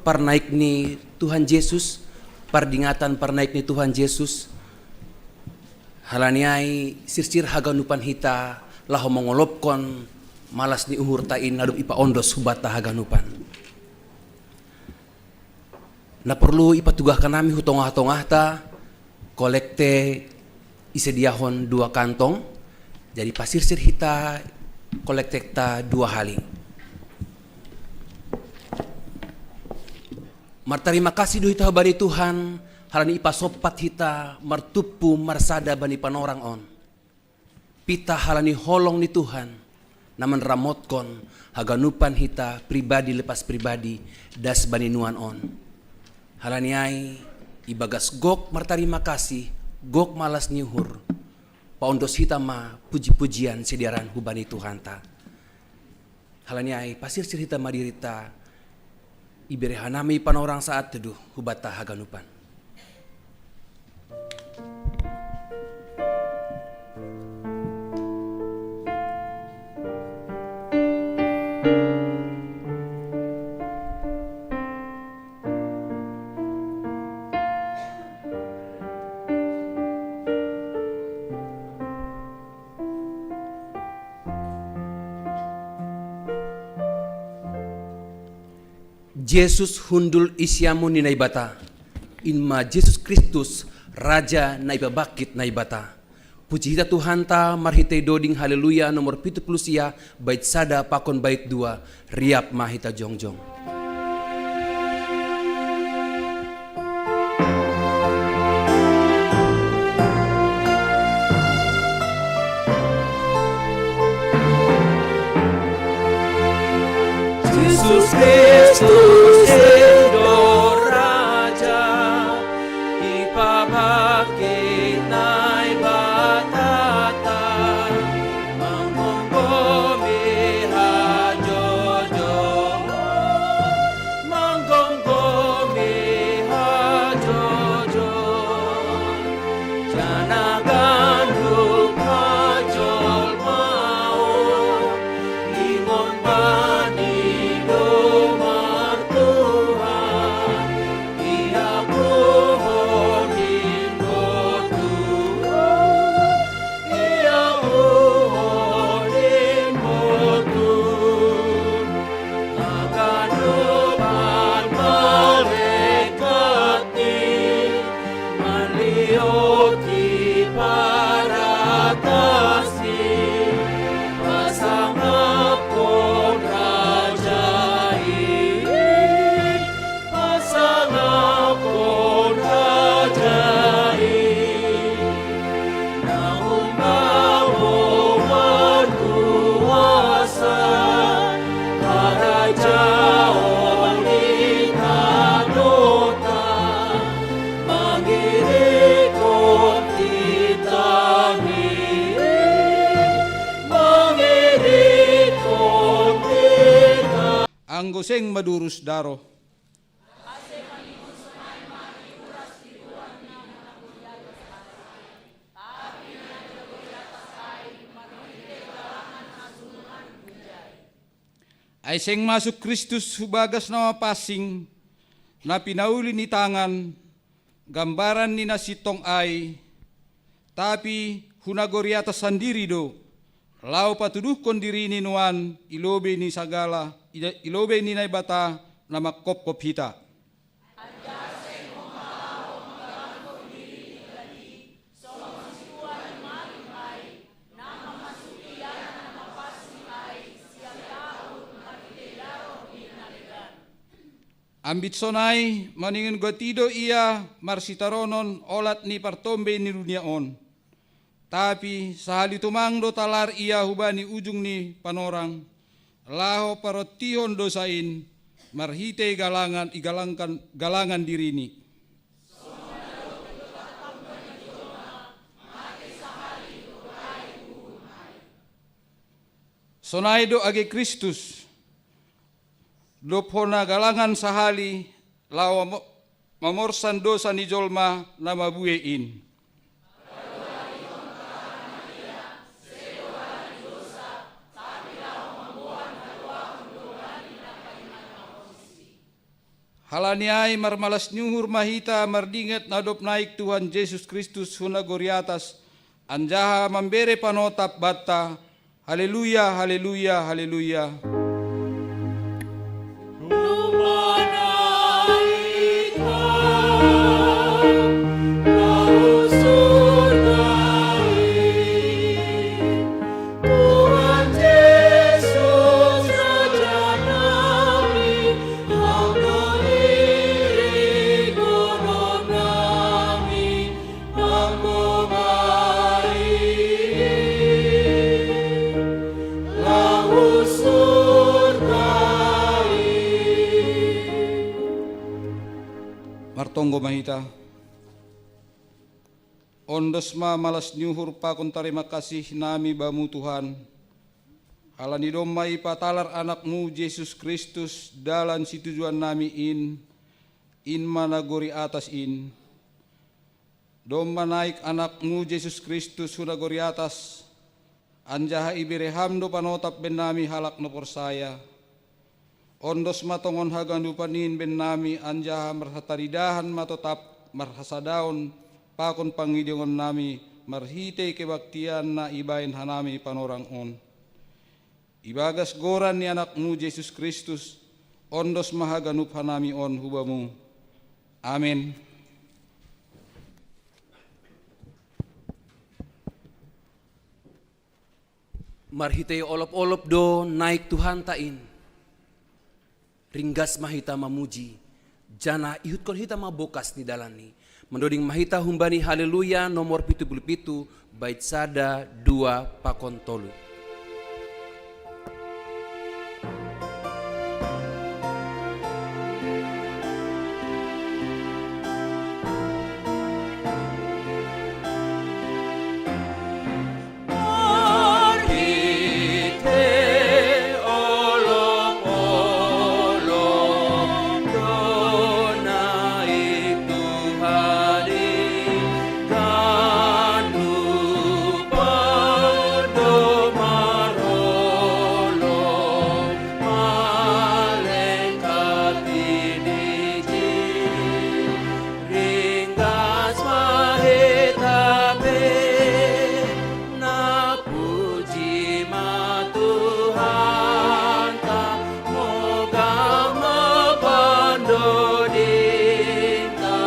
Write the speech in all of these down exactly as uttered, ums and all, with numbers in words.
Parnaik ni Tuhan Jesus, pardingatan parnaik ni Tuhan Jesus. Halani ai sirsir haganupan hita laho mangolopkon malas ni uhurta i na dob ipaondos hubanta haganupan. Na porlu ipatugahkan nami hu tongah-tongahta, kolekte isediahon dua kantong, jadi pasirsir hita kolektekta dua hali. Martarima kasih do hita hubani Tuhan, halani ipasompat hita martumpu marsada bani panorang on. Pitah halani holong ni Tuhan, na manramotkon haganupan hita pribadi lepas pribadi das bani nuan on. Halani ai, ibagas gok martarima kasih, gok malas ni uhur, paondos hita ma puji-pujian sidearan hubani Tuhanta. Halani ai, pasirsir hita ma dirita, iberehon nami panorang saat teduh hubanta haganupan. Jesus hundul i siamun ni Naibata, in ma Jesus Kristus, Raja na ipabangkit Naibata. Puji hita Tuhanta marhitei doding Haleluya nomor pitu puluh sia, bait sada pakon bait dua, riap ma hita jongjong. Jesus Kristus endo Raja, ipabangkit Naibatata, manggomgomi hajojo, manggomgomi hajojo. Jana ganup hajolmaon, ingon bani do martuhan, ia puho nin botu, ia puho nin botu. Haganupan malekat i manlioti paratas i, pasangapkon Raja i, pasangapkon Raja i. Naung bangko markuasa, harajaon ni tanoh ta, mangirikkon titah ni, mangirikkon titah. Anggo seng madurus daroh. Ai seng masuk Kristus hu bagas na mapansing, na pinauli ni tangan, gambaran ni na sintong ai, tapi hu nagori atas sandiri do, laho patuduhkon dirini nuan i lobei ni sagala, i, i lobei ni Naibata na manghophop hita. Ambit sonai, maningon gati do ia marsitaronon olat ni partombei ni dunia on. Tapi sahali tumang do talar ia hubani ujung ni panorang, laho parontihon dosa in marhitei galangan, igalangkan, galangan dirini. Sonai do age Kristus, dob hona galangan sahali, laho mo-, mamorsan dosa ni jolma na mabue in. Halani ai marmalas ni uhur ma hita mardingat na dob naik Tuhan Jesus Kristus hu nagori atas, anjaha mambere panotap banta. Haleluya, haleluya, haleluya. Martonggo ma hita. Ondos ma malas ni uhur pakon tarima kasih nami Bamu, Tuhan, halani domma ipatalar Anakmu Jesus Kristus, dalan situjuan nami in, in ma nagori atas in. Domma naik Anakmu Jesus Kristus hu nagori atas, anjaha ibere Ham do panotap bennami halak na porsaya. Ondos ma tongon haganupan in bennami, anjaha marhataridahan ma totap marhasadaon pakon pangideongon nami marhitei kebaktian na ibahen hanami panorang on. Ibagas goran ni Anakmu Jesus Kristus, ondos ma haganup hanami on hu Bamu. Amen. Marhitei olop-olop do naik Tuhanta in. Ringgas ma hita mamuji, janah ihutkon hita ma bokas ni dalanni. Mandoding ma hita humbani Haleluya nomor pitu puluh pitu, bait sada, dua, pakon tolu. Ringgas ma hita pe, na puji ma Tuhanta, moga ma pandodingta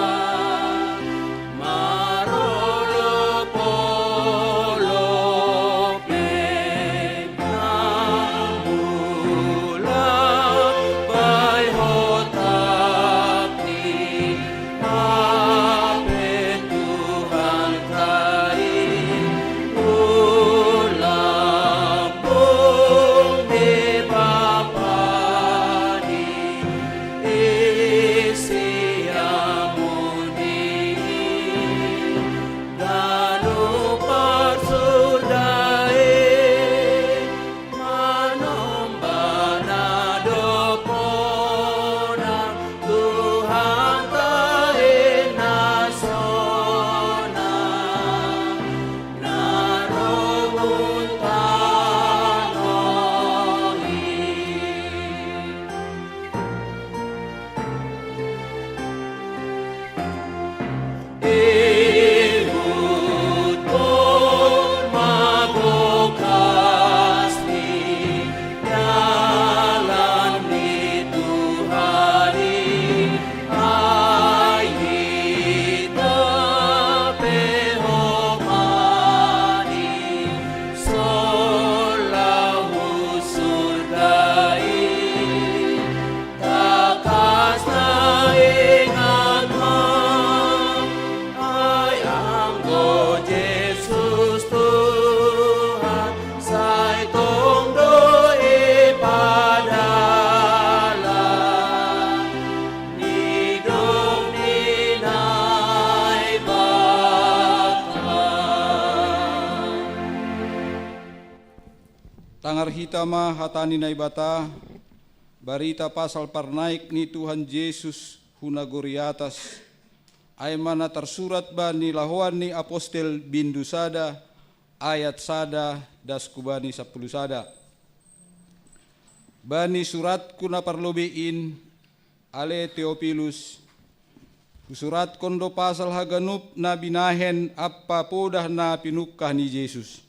marolop-olop pe. Ganup parsurga i manombah na dob monang Tuhanta i na sonang, na ro hun tanoh i. Ihutkon ma bokas ni dalan ni Tuhan i, ai hita pe homa ni solah hu surga i. Tangkas na ingat ma, ai anggo Jesus Tuhan, sai tong do ipadalan nidok ni Naibata. Tangar hita ma hata ni Naibata, barita pasal parnaik ni Tuhan Jesus hu nagori atas, ai ma na tarsurat bani lahoan ni apostel bindu sada, ayat sada das hu bani sampulu sada. Bani suratku na parlobei in, Ale Teopilus, husuratkon do pasal haganup na binahen ampa podah na pinungkah ni Jesus.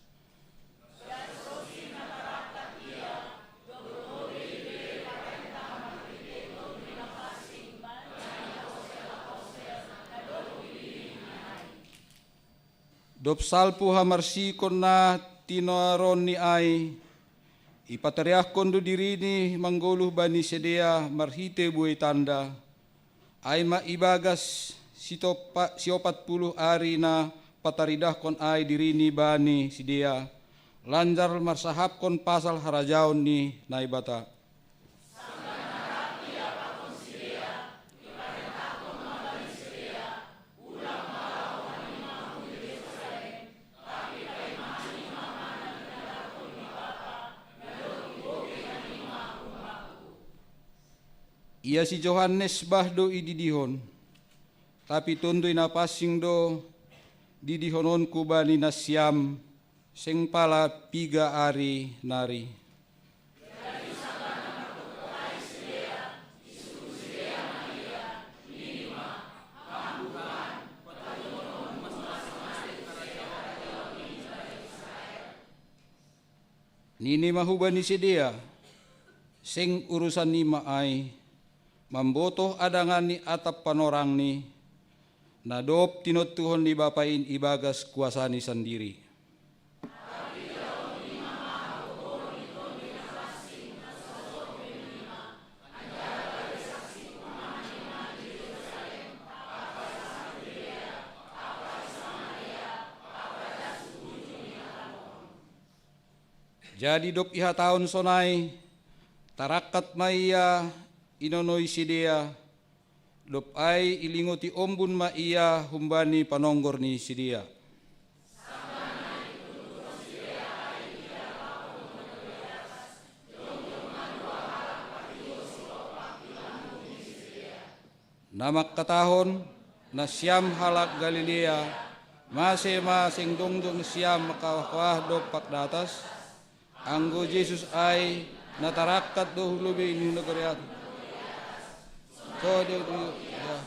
Dob salpu hamarsikon na tinoaronni ai, ipatariahkon do dirini manggoluh bani sidea marhite buei tanda, ai ma ibagas sitopa-, siopat puluh ari na pataridahkon ai dirini bani sidea, lanjar marsahapkon pasal harajaon ni Naibata. Ia si Johannes bah do ididihon, tapi Tonduy Napansing do didihononku bani nasiam, seng pala piga ari nari. Nini ma hubani sidea, seng urusan nima ai, mambotoh adanganni atap panorangni, na dob tinontuhon ni Bapa in ibagas kuasani sandiri. Jadi dob ihatahon sonai, tarangkat ma ia inonoi sidea, dob ai ilingoti ombun ma ia humbani panonggor ni sidea. Na mangkatahon, nasiam halak Galilea, mase ma seng jongjong siam mangkawah-kawah dompak datas, anggo Jesus ai na tarangkat do hu lobei ni nagori atas. So dia dia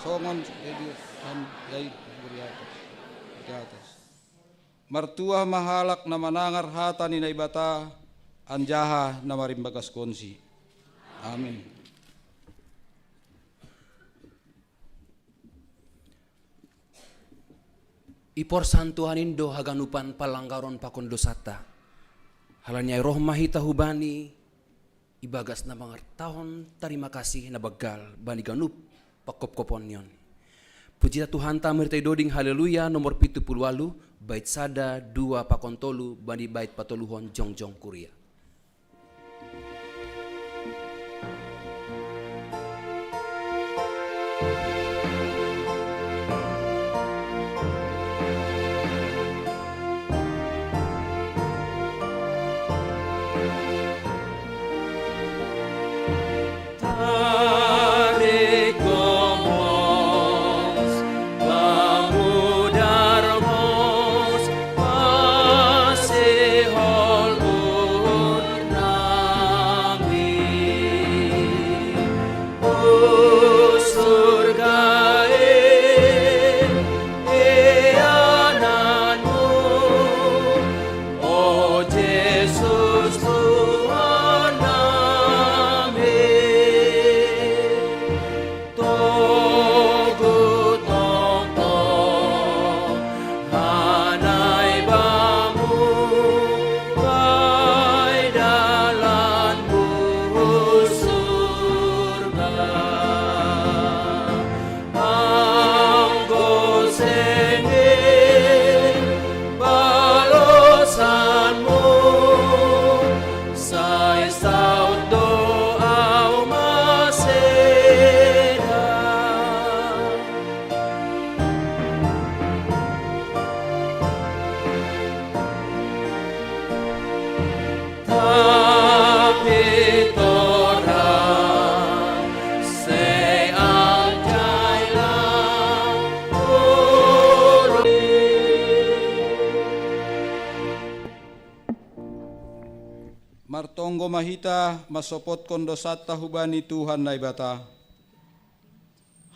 songon dia dia han dai nagori atas. Di atas. Martuah ma halak na manangar hata ni Naibata, anjaha na marimbagaskonsi. Amin. Iporsan Tuhan in do haganupan palanggaron pakon dosanta. Halani ai roh ma hita hu Bani, ibagas na mangartahon tarima kasih na banggal bani ganup panghophopon ni on. Pujita Tuhanta marhitei doding Haleluya nomor pitu puluh ualu, bait sada, dua pakon tolu, bani bait patoluhon jongjong kuria. Martonggo ma hita mansopotkon dosanta hubani Tuhan Naibata.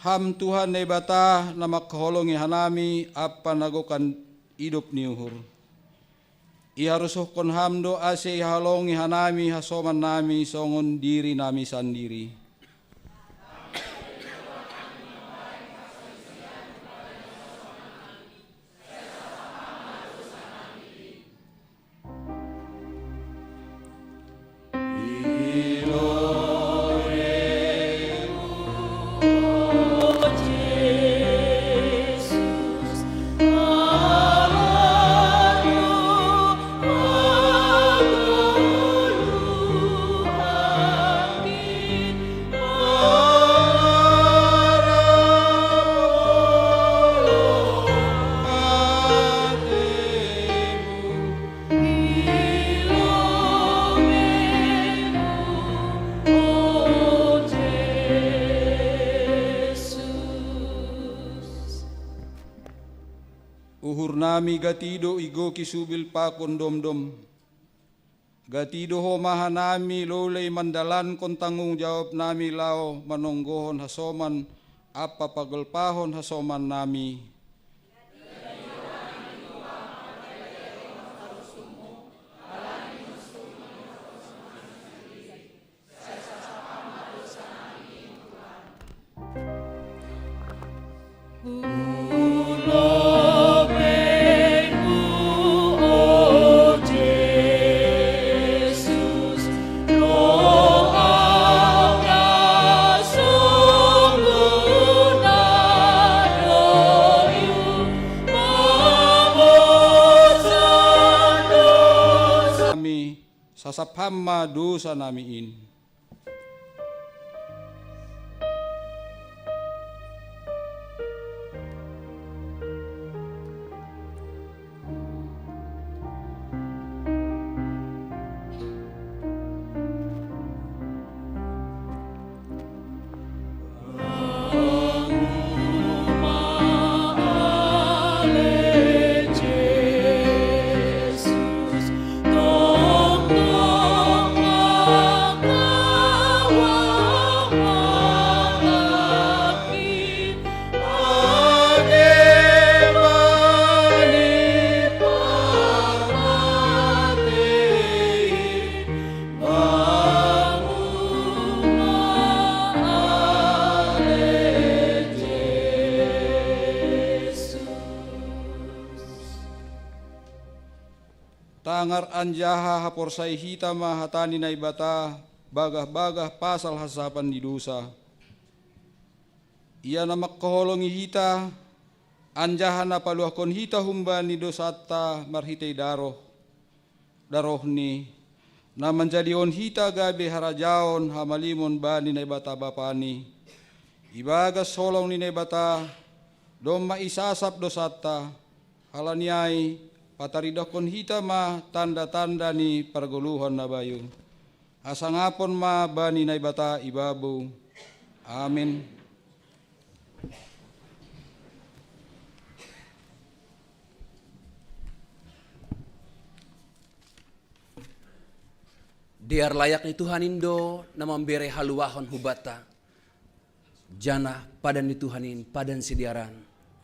Ham Tuhan Naibata na mangkaholongi hanami ampa na gokan idop ni uhur. Iharusuhkon Ham do ase ihaholongi hanami hasomannami songon dirinami sandiri. Uhurnami gati do igoki subil pakon domdom. Gati do homa hanami lolei mandalankon tanggung jawabnami laho manonggohon hasoman ampa pagolpahon hasomannami. Sasap Ham ma dosanami in. Tangar anjaha haporsai hita ma hata ni Naibata bagah-bagah pasal hasapan ni dosa. Ia na mangkaholongi hita, anjaha na paluahkon hita humbani dosanta marhitei daroh, darohni, na manjadihon hita gabe harajaon hamalimon bani Naibata Bapani. Ibagas holong ni Naibata, domma isasap dosanta, halani ai, pataridahkon hita ma tanda-tanda ni pargoluhan na bayu. Hasangapon ma bani Naibata ibabou. Amen. Dear layak ni Tuhan in do na mambere haluahon hubanta. Janah padan ni Tuhan in padan sidearan,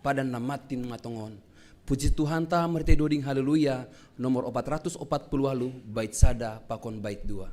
padan na mantin ma tongon. Puji Tuhanta marhitei doding Haleluya nomor opat ratus opat puluh ualu, bait sada pakon bait dua.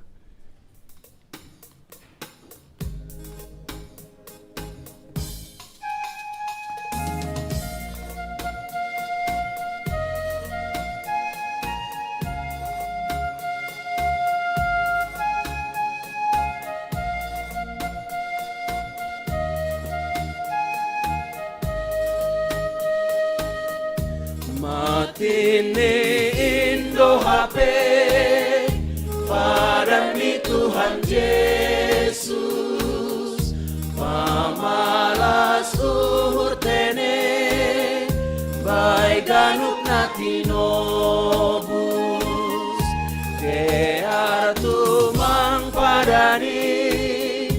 Mantin ni in do hape padan ni Tuhan Jesus, pamalas uhur tene bai ganup na tinobus. Dear tumang padan i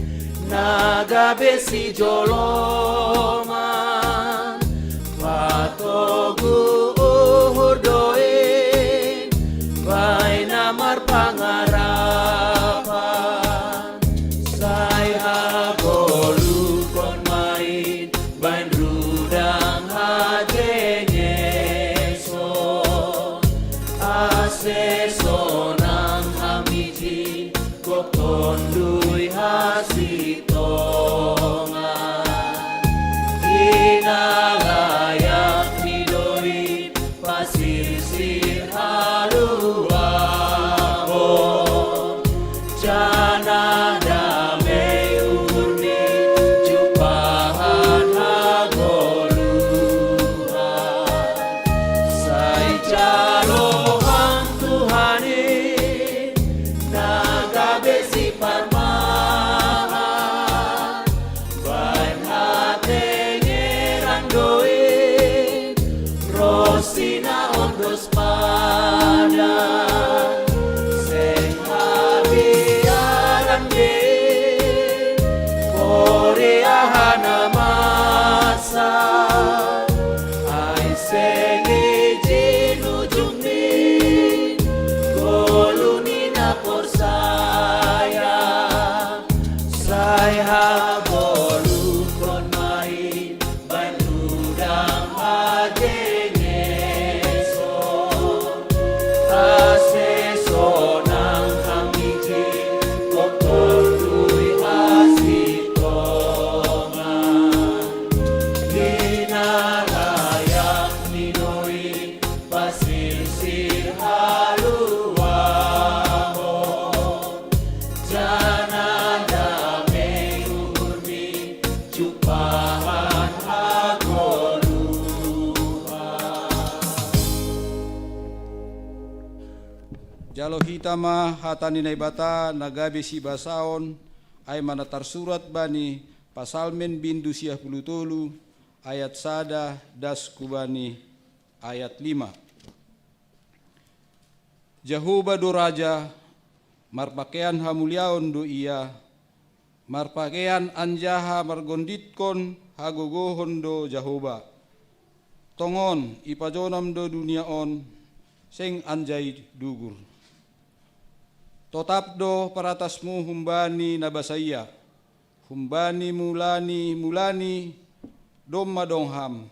na gabe sijoloman, patogu uhur do in bai na marpangarapan. Sai hagoluhkon ma i Tama hata ni Naibata na gabe sibasaon, ai ma na tarsurat bani Pasalmen bindu siah pulu tolu, ayat sada das ku bani ayat lima. Jahowa do Raja, marpakean hamuliaon do Ia, marpakean anjaha margonditkon hagogohon do Jahowa. Tongon ipajonam do dunia on, seng anjai dugur. Totap do paratasmu humbani na basaia, humbani mulani mulani domma dong Ham.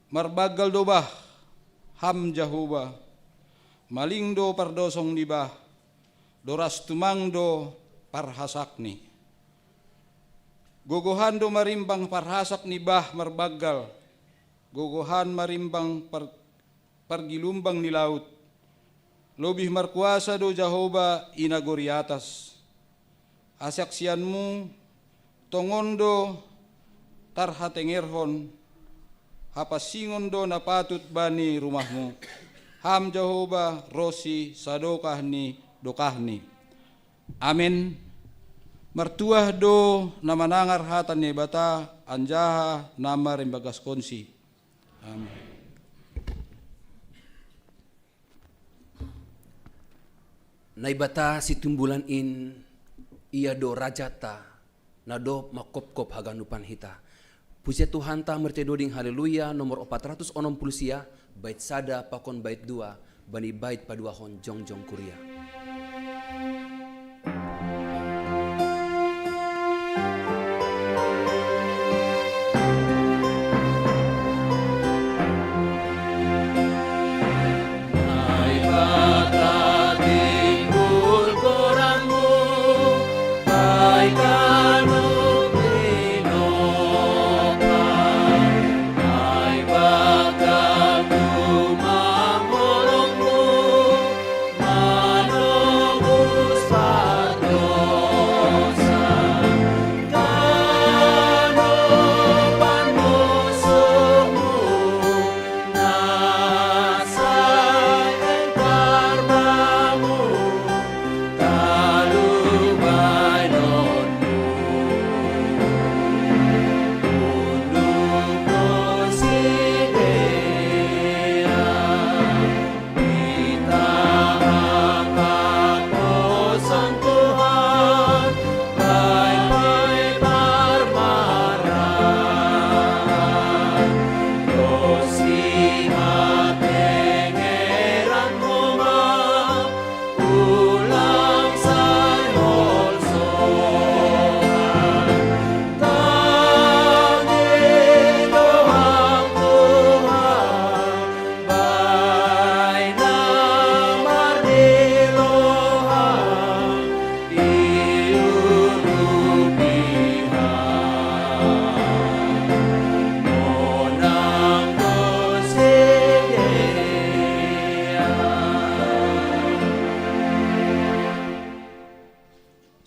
Marbanggal do bah, Ham Jahowa, maling do pardosong ni bah, doras tumang do parhasakni. Gogohan do marimbang parhasak ni bah marbanggal, gogohan marimbang par, pargilumbang ni laut. Lobih markuasa do Jahowa i nagori atas. Hasaksianmu tongon do tarhatengerhon, hapansingon do na patut bani rumahmu, Ham Jahowa, ronsi sadokah ni dokahni. Amen. Martuah do na manangar hata ni Naibata anjaha na marimbagaskonsi. Amen. Naibata Situmbulan in, Ia do Rajata, na dob mangkopkop haganupan hita. Puji Tuhanta marhitei doding Haleluya nomor opat ratus onom pulu sia, bait sada pakon bait dua, bani bait paduahon jongjong kuria.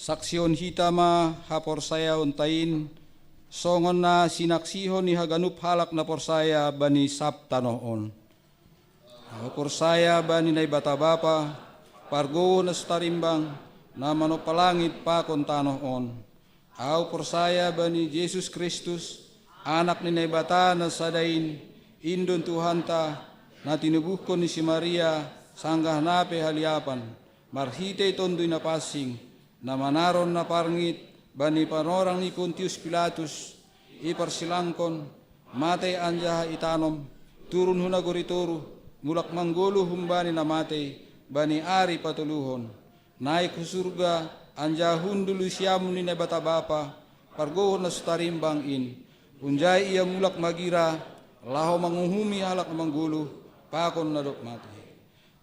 Saksihon hita ma haporsayaonta in, songon na sinaksihon ni haganup halak na porsaya bani sab tanoh on. Ahu porsaya bani Naibata Bapa, pargogoh na so tarimbang, na manompa langit pakon tanoh on. Ahu porsaya bani Jesus Kristus, Anak ni Naibata na sada in, in do Tuhanta, na tinubuhkon ni si Maria, sanggah na pe haliapan, marhitei Tonduy Napansing, na manaron na parngit bani panorang ni Pontius Pilatus, iparsilangkon, matei anjaha itanom, turun hu nagori toruh, mulak manggoluh humbani na matei, bani ari patoluhon. Naik hu surga, anjaha hundul hu siamun ni Naibata Bapa, pargogoh na so tarimbang in. Hunjai Ia mulak magira, laho manguhumi halak na manggoluh, pakon na dob matei.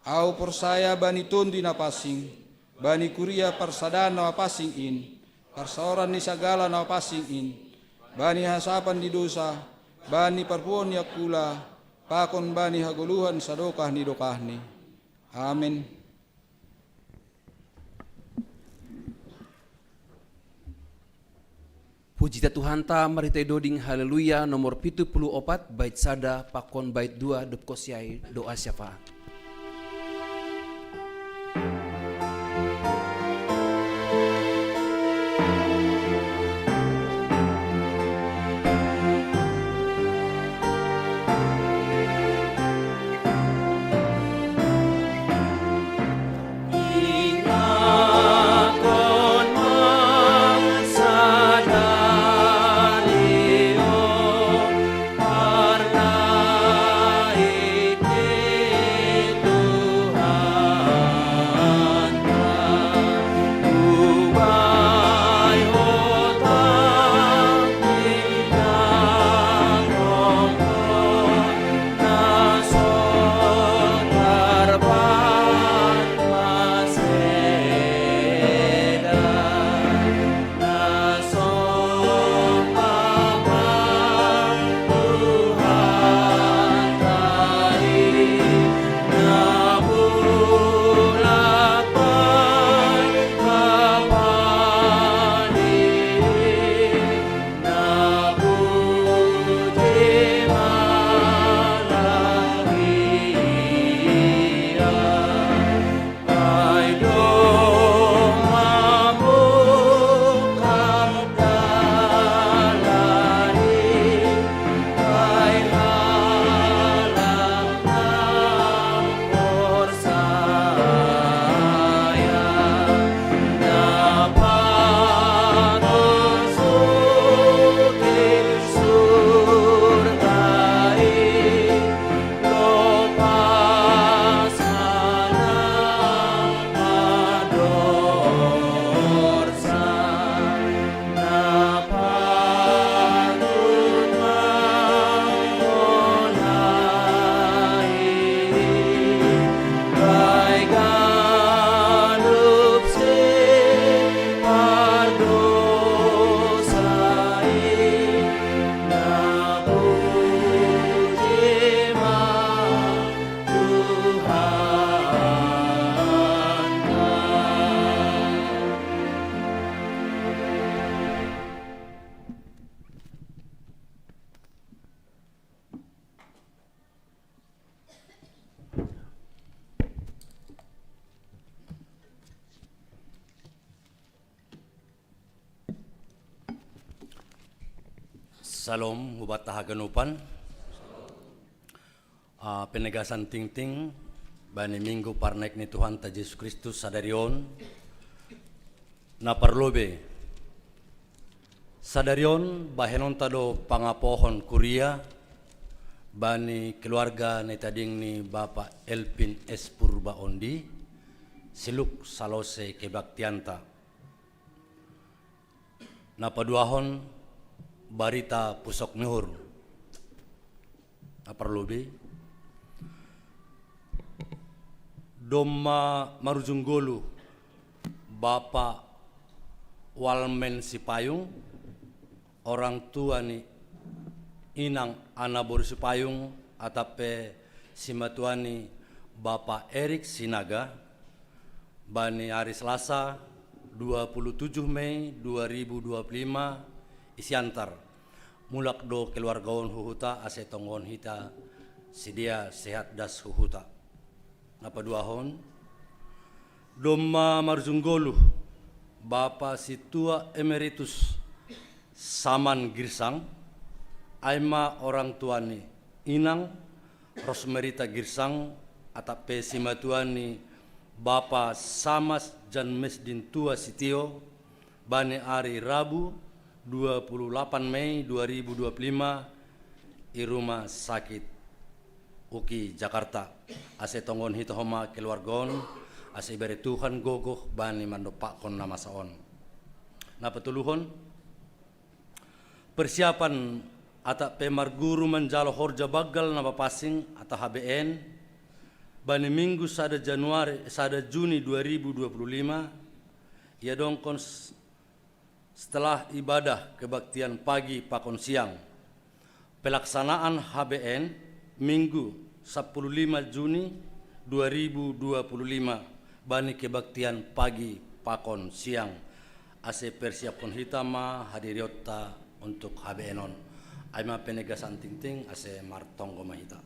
Ahu porsaya bani Tonduy Napansing, bani kuria parsadaan na mapansing in, parsaoran ni sagala na mapansing in, bani hasapan ni dousa, bani parpuhoon ni angkula, pakon bani hagoluhan sadokah ni dokahni. Amen. Puji Tuhanta, marhitei doding Haleluya nomor pitu pulu opat, bait sada pakon bait dua, dob konsi ai doa syafaat. Salom, hubatta haganupan. Ah, penegasan tingting bani minggu parnaek ni Tuhanta Jesus Kristus sadari on. Na parlobei, sadari on bahenonta do pangapohon kuria bani keluarga ni tading ni Bapa Elvin S Purba Ondi, siluk salose kebaktianta. Na paduahon, barita pusok ni uhur. Na parlobei, domma marujung goluh Bapa Walmen Sipayung, orang tua ni Inang Ana Boru Sipayung, atap pe simatua ni Bapa Erik Sinaga, bani ari Selasa, dua puluh tujuh Mei dua ribu dua puluh lima, i Siantar. Mulak do keluarga on hu huta ase tonggohon hita si dia sehat das hu huta. Na paduahon, domma marujung goluh Bapa Situa Emeritus Saman Girsang, ai ma orang tua ni Inang Rosmerita Girsang, atap pe simatua ni Bapa Samas Jan Mesdin Tua Sitio, bani ari Rabu, dua puluh delapan Mei dua ribu dua puluh lima, i rumah sakit Uki Jakarta. Ase tonggohon hita homa keluarga on, ase ibere Tuhan gogoh bani mandompakkon na masa on. Na patoluhon, persiapan atap pe marguru manjalo horja banggal na papansing atau H B N bani minggu sada Januari, sada Juni dua ribu dua puluh lima, iadongkon s-, setelah ibadah kebaktian pagi pakon siang. Pelaksanaan H B N minggu sapuluh lima Juni dua ribu dua puluh lima bani kebaktian pagi pakon siang. Ase persiapkon hita ma hadirionta untuk H B N on. Ai ma penegasan tingting, ase martonggo ma hita.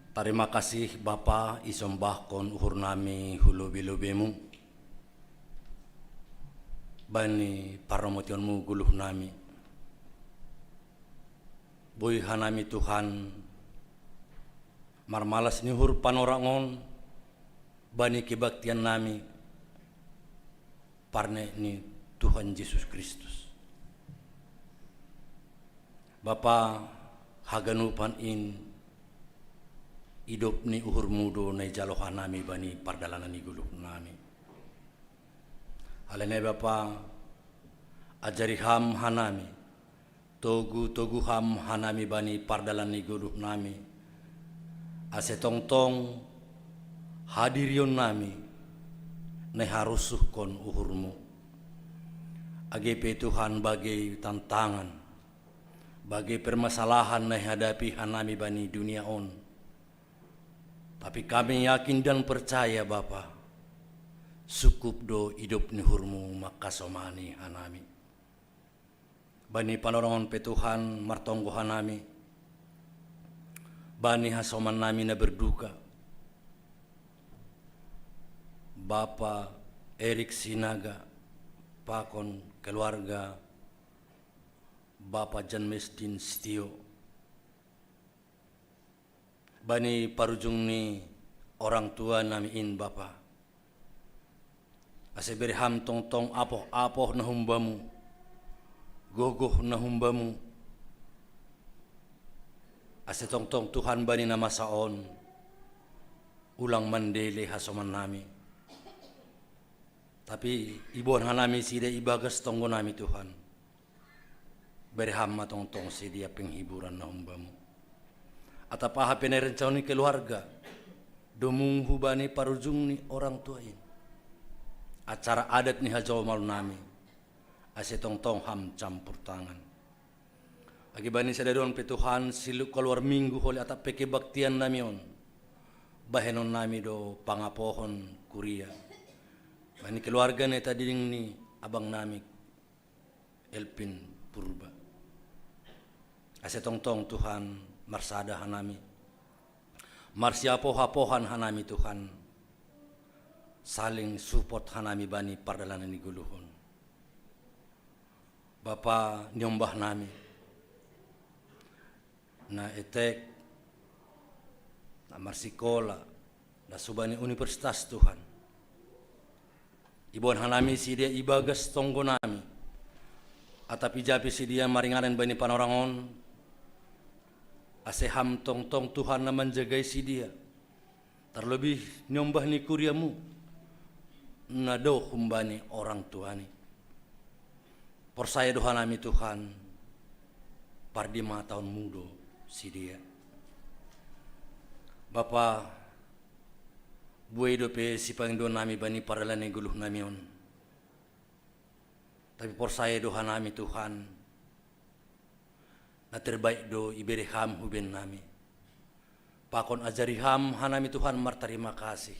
Tarima kasih Bapa, isombahkon uhur nami hu lobi-lobimu bani parromotionmu goluh nami. Boi hanami Tuhan marmalas ni uhur panorang on bani kebaktian nami parnaek ni Tuhan Jesus Kristus. Bapa, haganupan in idop ni uhurmu do na ijalo hanami bani pardalanan ni goluh nami. Alani Bapa, ajari Ham hanami, togu-togu Ham hanami bani pardalan ni goluh nami, ase tongtong hadirion nami na iharusuhkon uhurmu. Age pe Tuhan, bage tantangan, bage permasalahan na ihadapi hanami bani dunia on, tapi kami yakin dan percaya Bapa, sukup do idop ni uhurmu mangkasomani hanami. Bani panorang on pe Tuhan martonggo hanami bani hasoman nami na berduka, Bapa Erik Sinaga pakon keluarga Bapa Jan Mesdin Sitio. Bani parujung ni orang tua nami in Bapa, ase bere Ham tongtong apoh-apoh na humbamu, gogoh na humbamu, ase tongtong Tuhan bani na masa on ulang mandele hasoman nami, tapi iboan hanami sida ibagas tonggo nami Tuhan. Bere Ham ma tongtong si dia penghiburan na humbamu. Atap aha pe na irencana ni keluarga domu hubani parujung ni orang tua in, acara adat ni hajalo nami, ase tongtong Ham campur tangan. Age bani sadari on pe Tuhan, siluk kaluar minggu holi atap pe kebaktian nami on, bahenon nami do pangapohon kuria bani keluarga ni tading ni abang nami Elvin Purba. Ase tongtong Tuhan, marsada hanami, marsiapoh-apohan hanami Tuhan, saling support hanami bani pardalanan ni goluh on. Bapa niombah nami, na etek, na marsikola, na subani universitas Tuhan. Iboan hanami sidea ibagas tonggo nami, atap ijapi sidea maringanan bani panorang on, ase Ham tongtong Tuhan na manjagai sidea, tarlobih niombah ni kuriamu, na do humbani orang tuani. Porsaya do hanami Tuhan, pardimataonmu do sidea. Bapa, buei dope sipangindo nami bani pardalan ni goluh nami on. Tapi porsaya do hanami Tuhan, na terbaik do ibere Ham huben nami. Pakon ajari Ham hanami Tuhan martarima kasih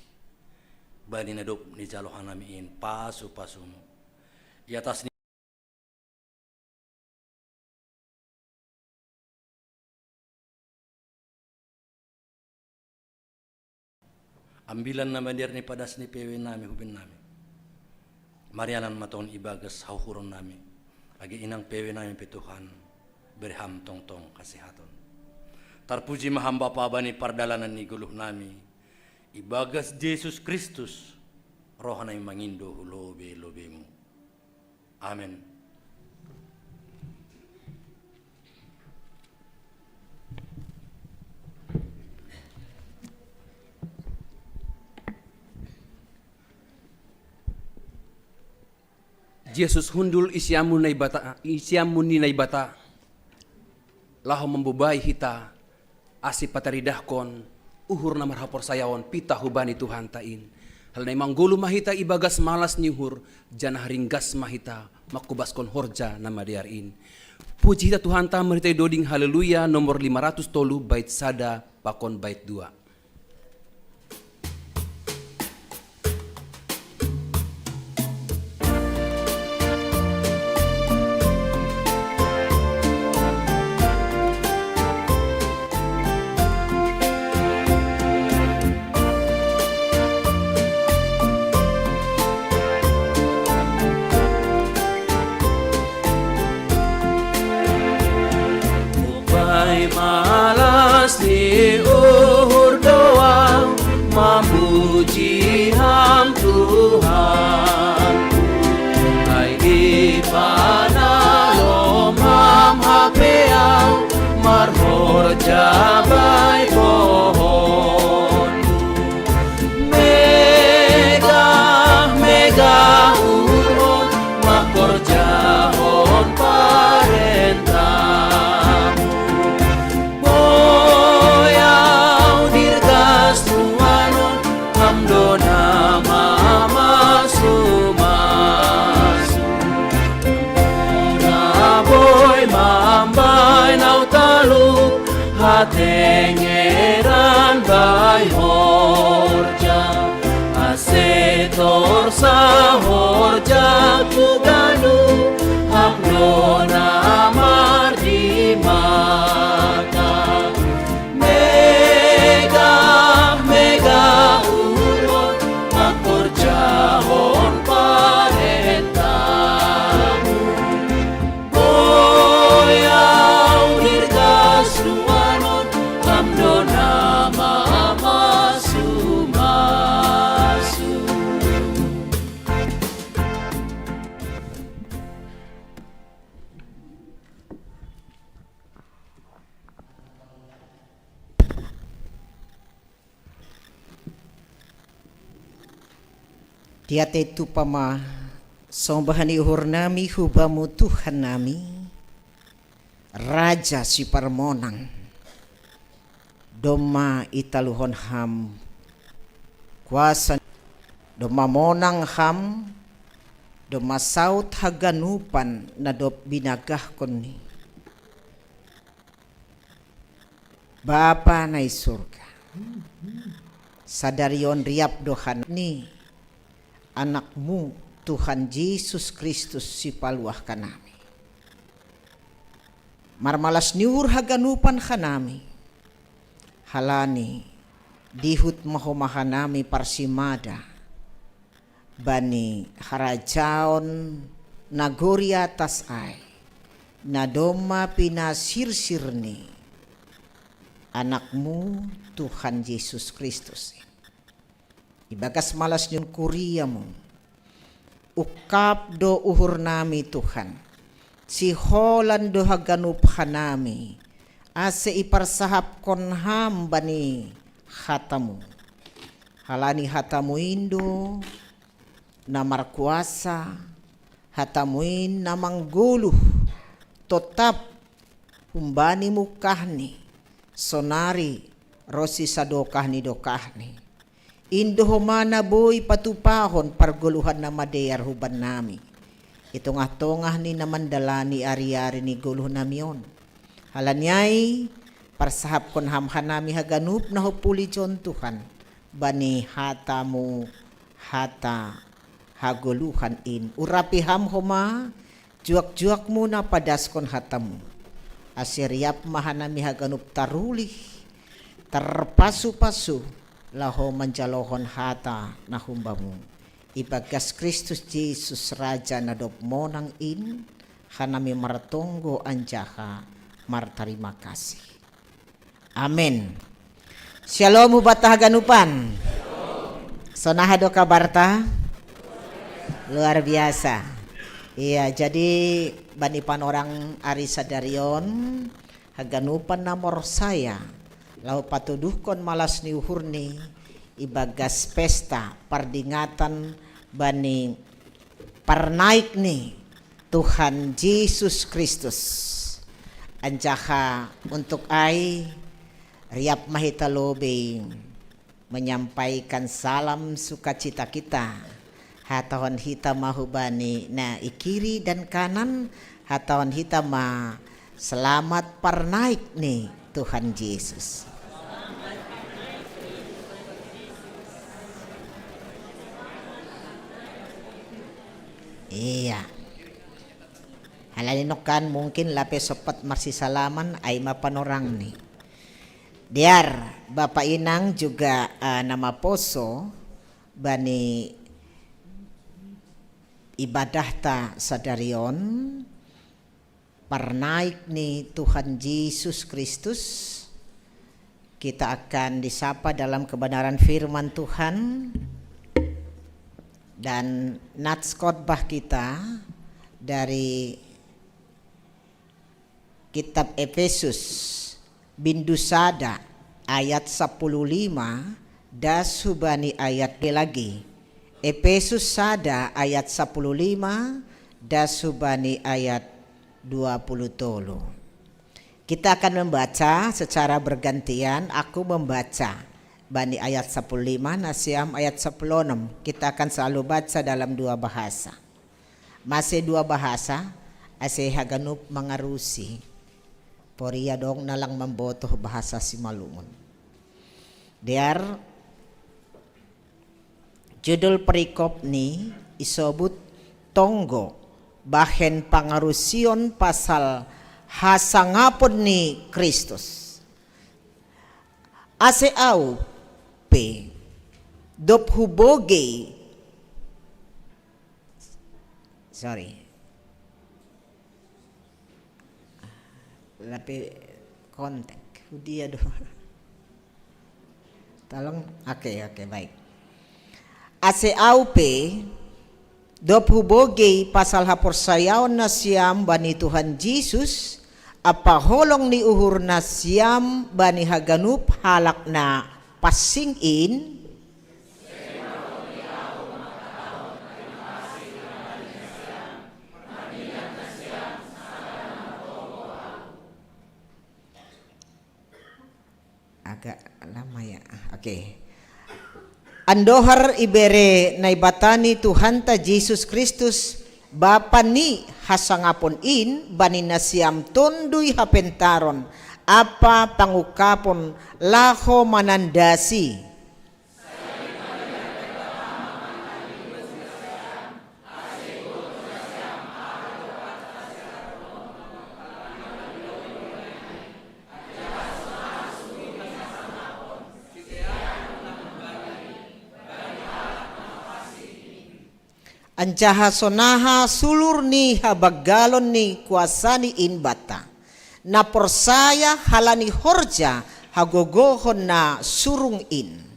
bani na dob nijalo hanami in pasu-pasumu. I atas ni ambilan na madear ni padas ni pewe nami huben nami. Marianan ma tong ibagas hauhuron nami, age inang pewe nami pe Tuhan, bere Ham tongtong kasehaton. Tarpuji ma Ham Bapa bani pardalanan ni goluh nami, ibagas Jesus Kristus, roha nami mangindo hu lobe-lobemu. Amen. Jesus hundul i siamun Naibata, i siamun ni Naibata, laho mambobai hita, ase pataridahkon uhur na marhaporsayaon pitah hubani Tuhanta in. Halani manggoluh ma hita ibagas malas ni uhur, janah ringgas ma hita mangkobaskon horja na madear in. Puji hita Tuhanta marhitei doding Haleluya nomor lima ratus tolu bait sada pakon bait dua. Bai malas ni uhur doang, mamuji Ham Tuhan. Ai ipanalom Ham hape au, marhorja bai pohon. Megah-megah uhurhon, mangkorjahon parentamu. Boi au dirgas nuan on, Ham do na mamasu-masu. Ham do na boi mambahen au talup, hatengeran bai horja. Ase torus horjaku ganup, Ham do na mardimata. Megah-megah uhurhon, mangkorjahon parentamu. Boi au dirgas nuan on, Ham do na mamasu-masu. Tiatei tupa ma sombahan ni uhur nami hu Bamu Tuhan nami, Raja Siparmonang. Domma italuhon Ham kuasa, domma monang Ham, domma saut haganupan na dob binagahkonMi. Bapa na i surga, sadari on riap do hanami ni AnakMu, Tuhan Jesus Kristus, Sipaluah hanami. Marmalas ni uhur haganupan hanami, halani dihut ma homa hanami parsimada bani harajaon nagori atas ai, Na domma pinasirsir ni Anakmu Tuhan Jesus Kristus. Ibagas malas ni kuriamu, ungkap do uhur nami Tuhan, siholan do haganup hanami, ase iparsahapkon ham bani hatamu. Halani hatamu in do na markuasa, hatamu in na manggoluh, totap humbani mungkahni, sonari ronsi sadokah ni dokahni. Indo homa na boi patupahon pargoluhan na madear hubannami i tongah-tongah ni na mandalani ari-ari ni goluh nami on. Halani ai, parsahapkon ham hanami haganup na hupulijon Tuhan, bani hatamu hata hagoluhan in. Urapi ham homa juak-juakmu na padaskon hatamu. Ase riap ma hanami haganup tarulih, tarpasu-pasu, laho manjalohon hata na humbamu. Ibagas Kristus Jesus Raja na dob monang in, hanami martonggo anjaha martarima kasih. Amen. Shalom hubatahaganupan. Sonaha do kabarta? Luar biasa. Iya, jadi bani panorang ari sadarion, haganupan na morsaya, laho patuduhkon malas ni uhurni ibagas pesta pardingatan bani parnaik ni Tuhan Jesus Kristus. Anjaha untuk ai, riap ma hita lobei menyampaikan salam sukacita kita. Hatahon hita ma hubani na i kiri dan kanan, hatahon hita ma selamat parnaik ni Tuhan Jesus. Iya. Halani nongkan mungkin lape sompat marsisalaman, ai ma panorangni. Dear Bapa Inang juga, eh, na maposo bani ibadahta sadarion, parnaik ni Tuhan Jesus Kristus, kita akan disapa dalam kebenaran firman Tuhan dan nats khotbah kita dari kitab Efesus, bindu sada ayat sapuluh lima, das hubani ayat lagi. Efesus sada ayat sapuluh lima, das hubani ayat dua puluh tolu. Kita akan membaca secara bergantian, aku membaca bani ayat sapuluh lima, nasiam ayat sapuluh enam. Kita akan selalu baca dalam dua bahasa. Mase dua bahasa, ase haganup mangarusi. Poria dong na lang mambotoh bahasa Simalungun. Dear, judul perikopni isobut tonggo bahen pangarusion pasal hasangapon ni Kristus. Ase au pe, dob hubogei, sorry, lape kontak hudia do. Tolong, oke, oke, baik. Ase au pe, dob hubogei pasal haporsayaon nasiam bani Tuhan Jesus, ampa holong ni uhur nasiam bani haganup halak na pansing in, agak lama ya. Oke. Andohar ibere Naibata ni Tuhanta Jesus Kristus, Bapa ni hasangapon in, bani nasiam tonduy hapentaron ampa pangungkapon laho manandasi. Anjaha sonaha sulur ni habanggalon ni kuasa ni in banta, na porsaya halani horja hagogohon na surung in.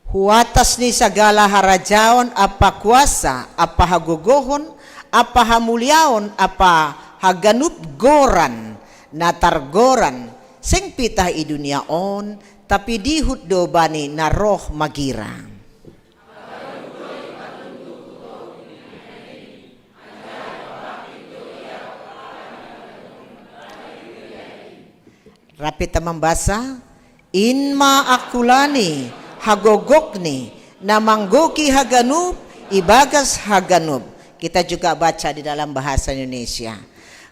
Huatas ni sagala harajaon ampa kuasa ampa hagogohon ampa hamuliaon ampa haganup goran na targoran, seng pitah i dunia on, tapi dihut do bani na roh magira. Rap hita mambasa, in ma angkulani, hagogokni, na manggohi haganup, ibagas haganup. Kita juga baca di dalam bahasa Indonesia.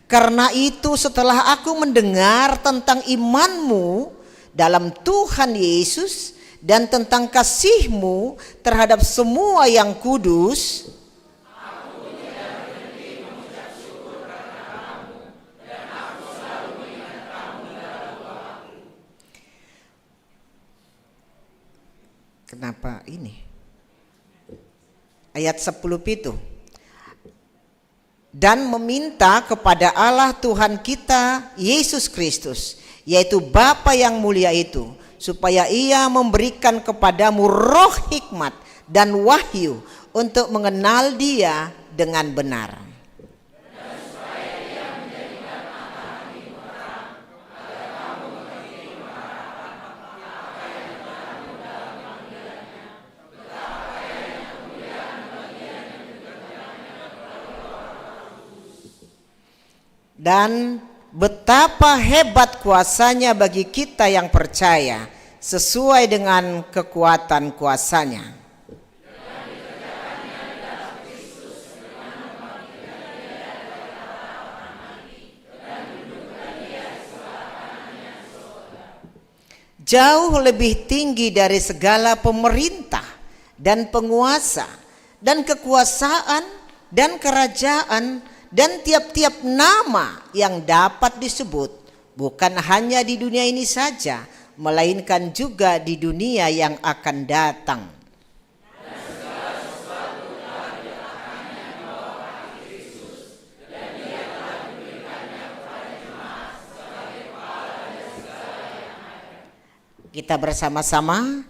Karena itu, setelah aku mendengar tentang imanmu dalam Tuhan Yesus dan tentang kasihmu terhadap semua yang kudus, kenapa ini? Ayat sepuluh pitu. Dan meminta kepada Allah Tuhan kita, Yesus Kristus, yaitu Bapa yang mulia itu, supaya Ia memberikan kepadamu roh hikmat dan wahyu untuk mengenal Dia dengan benar. Dan betapa hebat kuasa-Nya bagi kita yang percaya, sesuai dengan kekuatan kuasa-Nya. Jauh lebih tinggi dari segala pemerintah dan penguasa dan kekuasaan dan kerajaan dan tiap-tiap nama yang dapat disebut, bukan hanya di dunia ini saja, melainkan juga di dunia yang akan datang. Kita bersama-sama,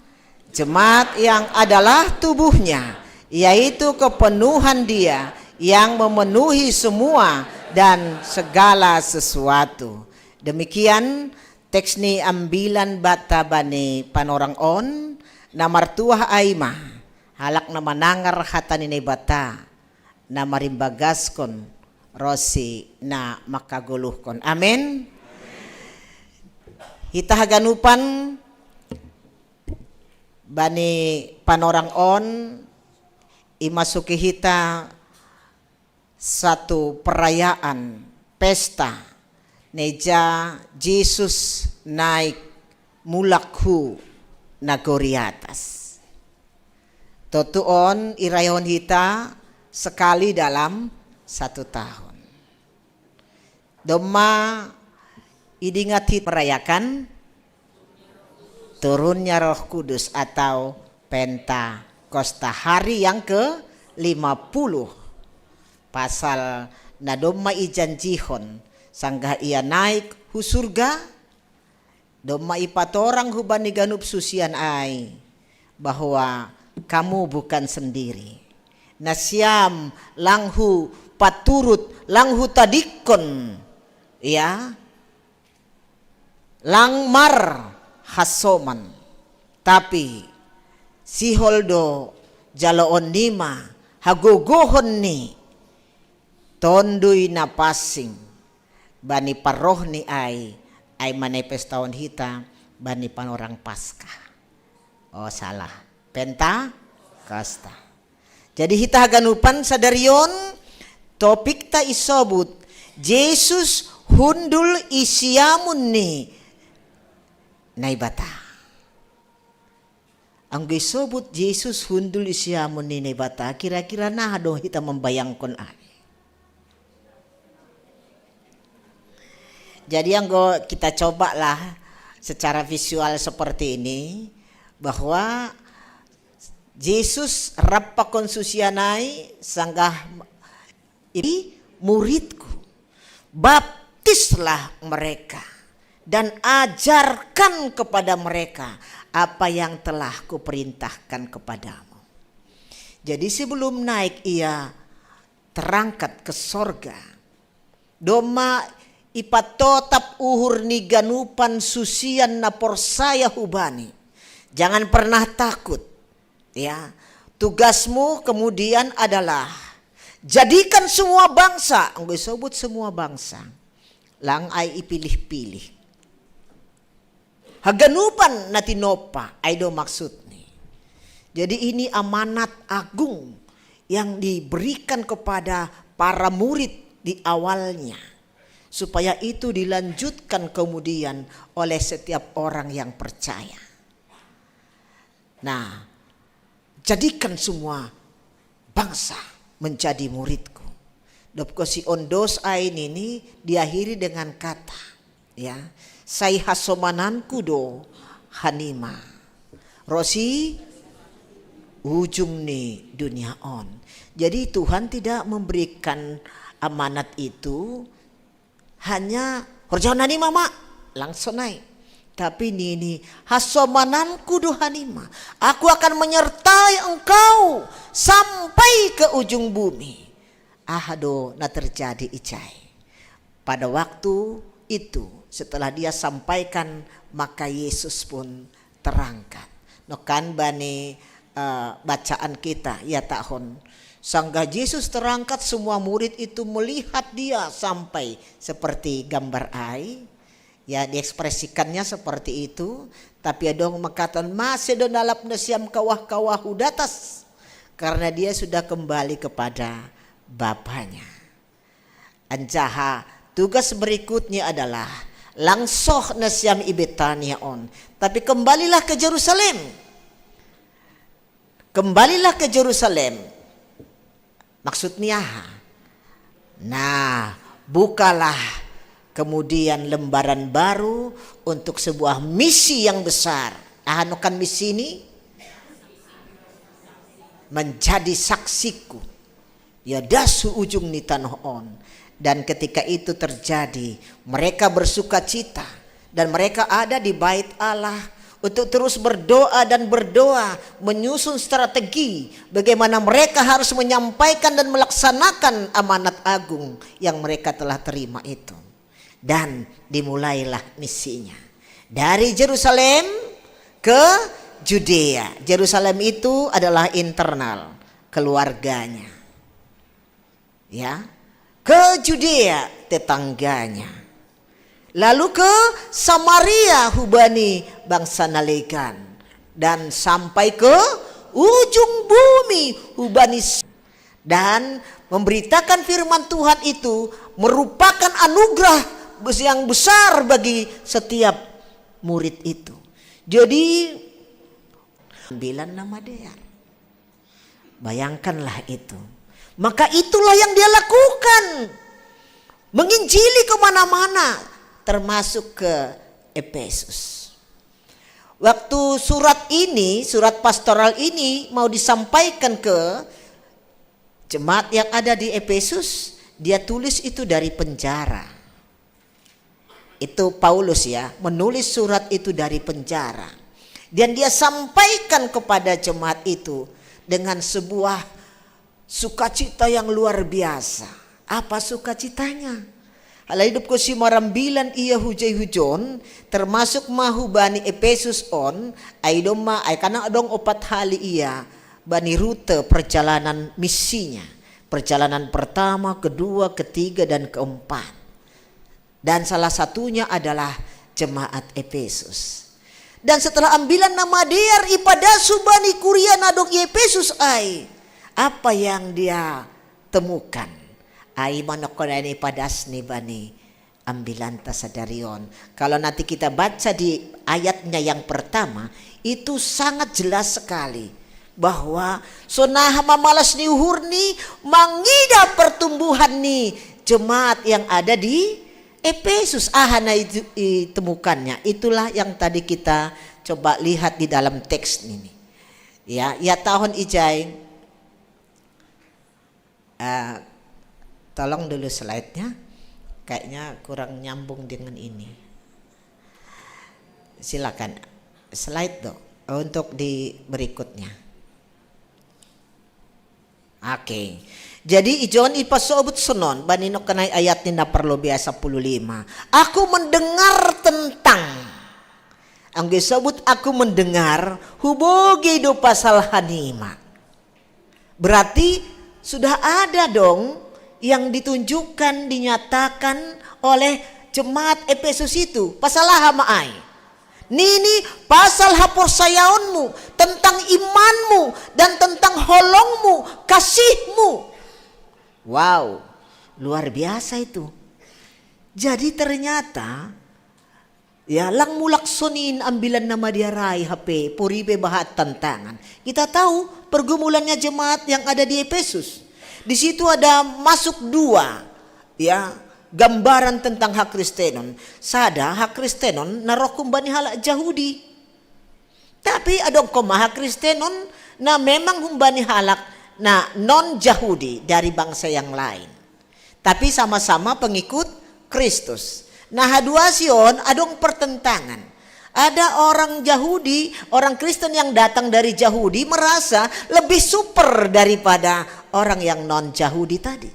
jemaat yang adalah tubuh-Nya, yaitu kepenuhan Dia yang memenuhi semua dan segala sesuatu. Demikian teks ni ambilan banta bani panorang on, na martuah ai ma, halak na manangar hata ni Naibata, na marimbagaskon ronsi na mangkagoluhkon. Amen. Hita haganupan bani panorang on, imasuki hita satu perayaan, pesta, na ija Jesus naik mulak hu nagori atas. Tontu on irayahon hita sekali dalam satu tahun. Domma idingat hita merayakan turunnya Roh Kudus atau Pentakosta, hari yang ke lima puluh. Pasal na domma ijanjihon, sanggah Ia naik hu surga, domma ipatorang hubani ganup susian ai, bahwa kamu bukan sendiri. Nasiam lang hupaturut, lang hutadingkon, ya, lang marhasoman. Tapi sihol do jaloon nima hagogohon ni Tonduy Napansing bani parrohni ai, ai manifestahon hita bani panorang Paskah. Oh, salah. Pentakosta. Jadi hita haganupan sadari on, topikta isobut, Jesus hundul i siamun ni Naibata. Anggo isobut Jesus hundul i siamun ni Naibata, kira-kira naha do hita mambayangkon ai? Jadi anggo kita cobalah secara visual seperti ini, bahwa Jesus rap pakon susian ai sanggah i muridku, baptislah mereka dan ajarkan kepada mereka apa yang telah kuperintahkan kepadamu. Jadi sebelum naik ia terangkat ke sorga, domma ipatotap uhur ni ganupan susian na porsaya hubani. Jangan pernah takut, ya. Tugasmu kemudian adalah jadikan semua bangsa, anggo isobut semua bangsa, lang ai ipilih-pilih. Haganupan na tinompa, ai do maksudni. Jadi ini amanat agung yang diberikan kepada para murid di awalnya, supaya itu dilanjutkan kemudian oleh setiap orang yang percaya. Nah, jadikan semua bangsa menjadi muridku. Dob kosi on dos ai nini diakhiri dengan kata, ya, sai hasomananku do hanima ro si ujung ni dunia on. Jadi Tuhan tidak memberikan amanat itu hanya horjahon hanima ma, langsung naik. Tapi nini, hasomananku do hanima. Aku akan menyertai engkau sampai ke ujung bumi. Aha do na terjadi ijai? Pada waktu itu, setelah dia sampaikan, maka Yesus pun terangkat. Nokan bani uh, bacaan kita, ya tahun. Sanggah Yesus terangkat, semua murid itu melihat dia sampai seperti gambar ai. Ya, diekspresikannya seperti itu. Tapi adong mengatakan, masih do nalap nasiam kawah-kawah hudatas. Karena dia sudah kembali kepada Bapaknya. Anjaha tugas berikutnya adalah langsoh nasiam i Betania on, tapi kembalilah ke Jerusalem. Kembalilah ke Jerusalem. Maksudnya aha? Nah, bukalah kemudian lembaran baru untuk sebuah misi yang besar. Aha nokan misi ini? Menjadi saksiku. Ya, das ujung ni tanoh on. Dan ketika itu terjadi, mereka bersuka cita dan mereka ada di bait Allah untuk terus berdoa dan berdoa, menyusun strategi bagaimana mereka harus menyampaikan dan melaksanakan amanat agung yang mereka telah terima itu. Dan dimulailah misinya dari Jerusalem ke Judea. Jerusalem itu adalah internal keluarganya. Ya, ke Judea tetangganya. Lalu ke Samaria hubani bangsa na legan, dan sampai ke ujung bumi hubani, dan memberitakan firman Tuhan itu merupakan anugerah yang besar bagi setiap murid itu. Jadi, ambilan nama dia. Bayangkanlah itu. Maka itulah yang dia lakukan. Menginjili kemana-mana, termasuk ke Efesus. Waktu surat ini, surat pastoral ini mau disampaikan ke jemaat yang ada di Efesus, dia tulis itu dari penjara. Itu Paulus, ya, menulis surat itu dari penjara. Dan dia sampaikan kepada jemaat itu dengan sebuah sukacita yang luar biasa. Apa sukacitanya? Alai dob kosi marambilan ia hujai hujon, termasuk ma hubani Efesus on, ai domma, ai kan adong opat hali ia bani rute perjalanan misinya. Perjalanan pertama, kedua, ketiga, dan keempat. Dan salah satunya adalah jemaat Efesus. Dan setelah ambilan nama dear ipadasu bani kuria na adong i Efesus ai, apa yang dia temukan? Ai manokon ai ipadas ni bani ambilanta sadari on. Kalau nanti kita baca di ayatnya yang pertama, itu sangat jelas sekali bahwa songon aha ma malas ni uhurni mangida pertumbuhan ni jemaat yang ada di Efesus, aha na itu, itemukannya. Itulah yang tadi kita coba lihat di dalam teks ini. Ya, ya tahun ijai. Eh, tolong dulu slide-nya. Kayaknya kurang nyambung dengan ini. Silakan slide dong untuk di berikutnya. Oke. Jadi ijon ipasobut sonon, bani no kenai ayat ni na perlu biasa puluh lima. Aku mendengar tentang. Angge sebut aku mendengar, hubogi do pasal hanima. Berarti sudah ada dong yang ditunjukkan, dinyatakan oleh jemaat Efesus itu. Pasal aha ma ai? Nini pasal haporsayaonmu, tentang imanmu, dan tentang holongmu, kasihmu. Wow, luar biasa itu. Jadi ternyata, ya, lang mulak sonin ambilan na madear ai hape, pori pe bahat tantangan. Kita tahu pergumulannya jemaat yang ada di Efesus. Di situ ada masuk dua, ya, gambaran tentang hakristenon. Sada hakristenon na roh humbani halak Jahudi. Tapi adong koma hakristenon na memang humbani halak na non Jahudi, dari bangsa yang lain. Tapi sama-sama pengikut Kristus. Nah, haduasi on adong pertentangan. Ada orang Jahudi, orang Kristen yang datang dari Jahudi merasa lebih super daripada orang yang non Jahudi tadi.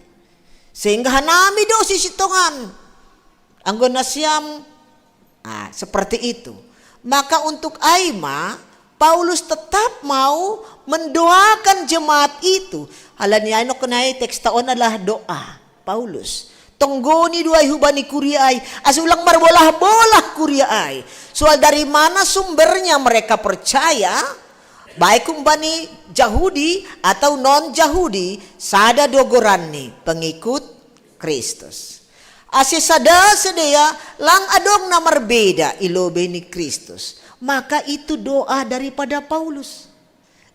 Sehingga hanami do sisintongan. Anggo nasiam, ah, seperti itu. Maka untuk ai ma, Paulus tetap mau mendoakan jemaat itu. Alani ai no kenai teks ta on adalah doa Paulus. Tonggoni do ai hubani kuria ai, asa ulang marbolah-bolah kuria ai. Soal dari mana sumbernya mereka percaya, baik humbani Jahudi atau non Jahudi, sada do goranni, pengikut Kristus. Ase sada sidea, lang adong na marbeda i lobei ni Kristus. Maka itu doa daripada Paulus.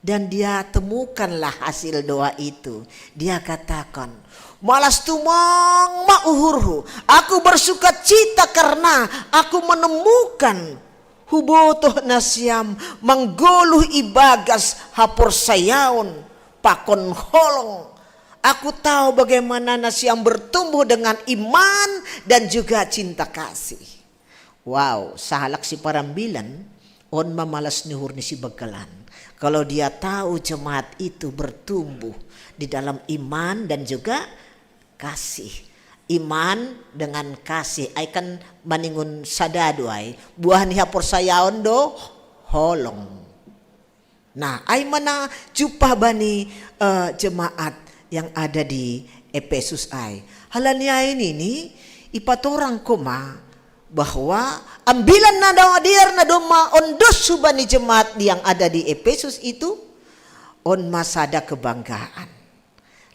Dan dia temukanlah hasil doa itu. Dia katakan, "Malas tumang ma uhurhu, aku bersukacita karena aku menemukan hubotoh nasiam manggoluh ibagas haporsayaon pakon holong. Aku tahu bagaimana nasiam bertumbuh dengan iman dan juga cinta kasih." Wow, sahalak siparambilan, on ma malas ni uhur ni sibengkelan. Kalau dia tahu jemaat itu bertumbuh di dalam iman dan juga kasih. Iman dengan kasih, ai kan maningon sada do ai. Buah ni haporsayaon do holong. Nah, ai ma na jumpah bani, eh, jemaat yang ada di Efesus ai. Alani ai nini, ipatorang koma bahwa ambilan na madear na domma ondos hubani jemaat yang ada di Efesus itu, on ma sada kebanggaan.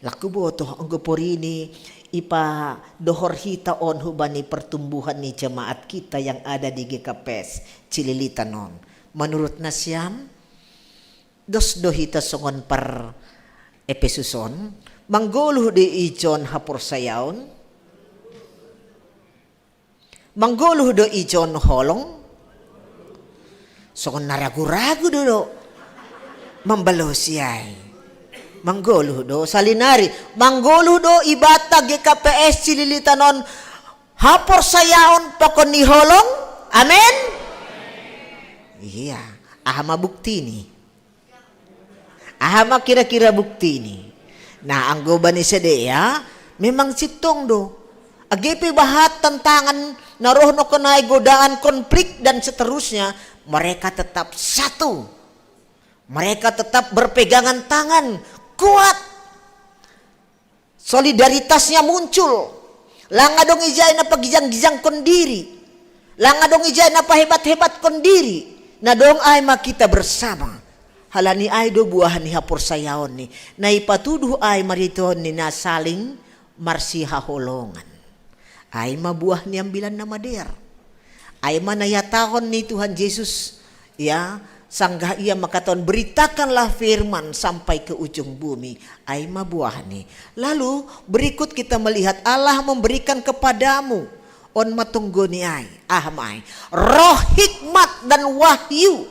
Lang hubotoh, anggo porini ipadohor hita on hubani pertumbuhan ni jemaat kita yang ada di G K P S Cililitan on. Menurut nasiam, dos do hita songon par Efesus on, manggoluh do ijon haporsayaon, manggoluh do ijon holong, songon na ragu-ragu do, do mambalosi ai. Manggoluh do, salinari, manggoluh do ibanta G K P S Cililitan on haporsayaon pakon ni holong. Amen. Iya, aha ma buktini? Aha ma kira-kira buktini? Nah, anggo bani sidea memang sintong do. Age pe bahat tantangan na roh nangkin ai, godaan, konflik dan seterusnya, mereka tetap satu. Mereka tetap berpegangan tangan kuat. Solidaritasnya muncul. Lang adong ijai na pagijang-gijangkon diri. Lang adong ijai na pahebat-hebatkon diri. Na dong ai ma kita bersama. Alani ai do buah ni haporsayaon i. Na ipatuduh ai marhitehon ni na saling marsihaholongan. Ai ma buah ni ambilan na madear. Ai ma na ihatahon ni Tuhan Jesus, ya, sanggah ia mangkatahon, "Beritakanlah firman sampai ke ujung bumi." Ai ma buahni. Lalu berikut kita melihat Allah memberikan kepadamu On matonggoni ai, aha ma ai? Roh hikmat dan wahyu.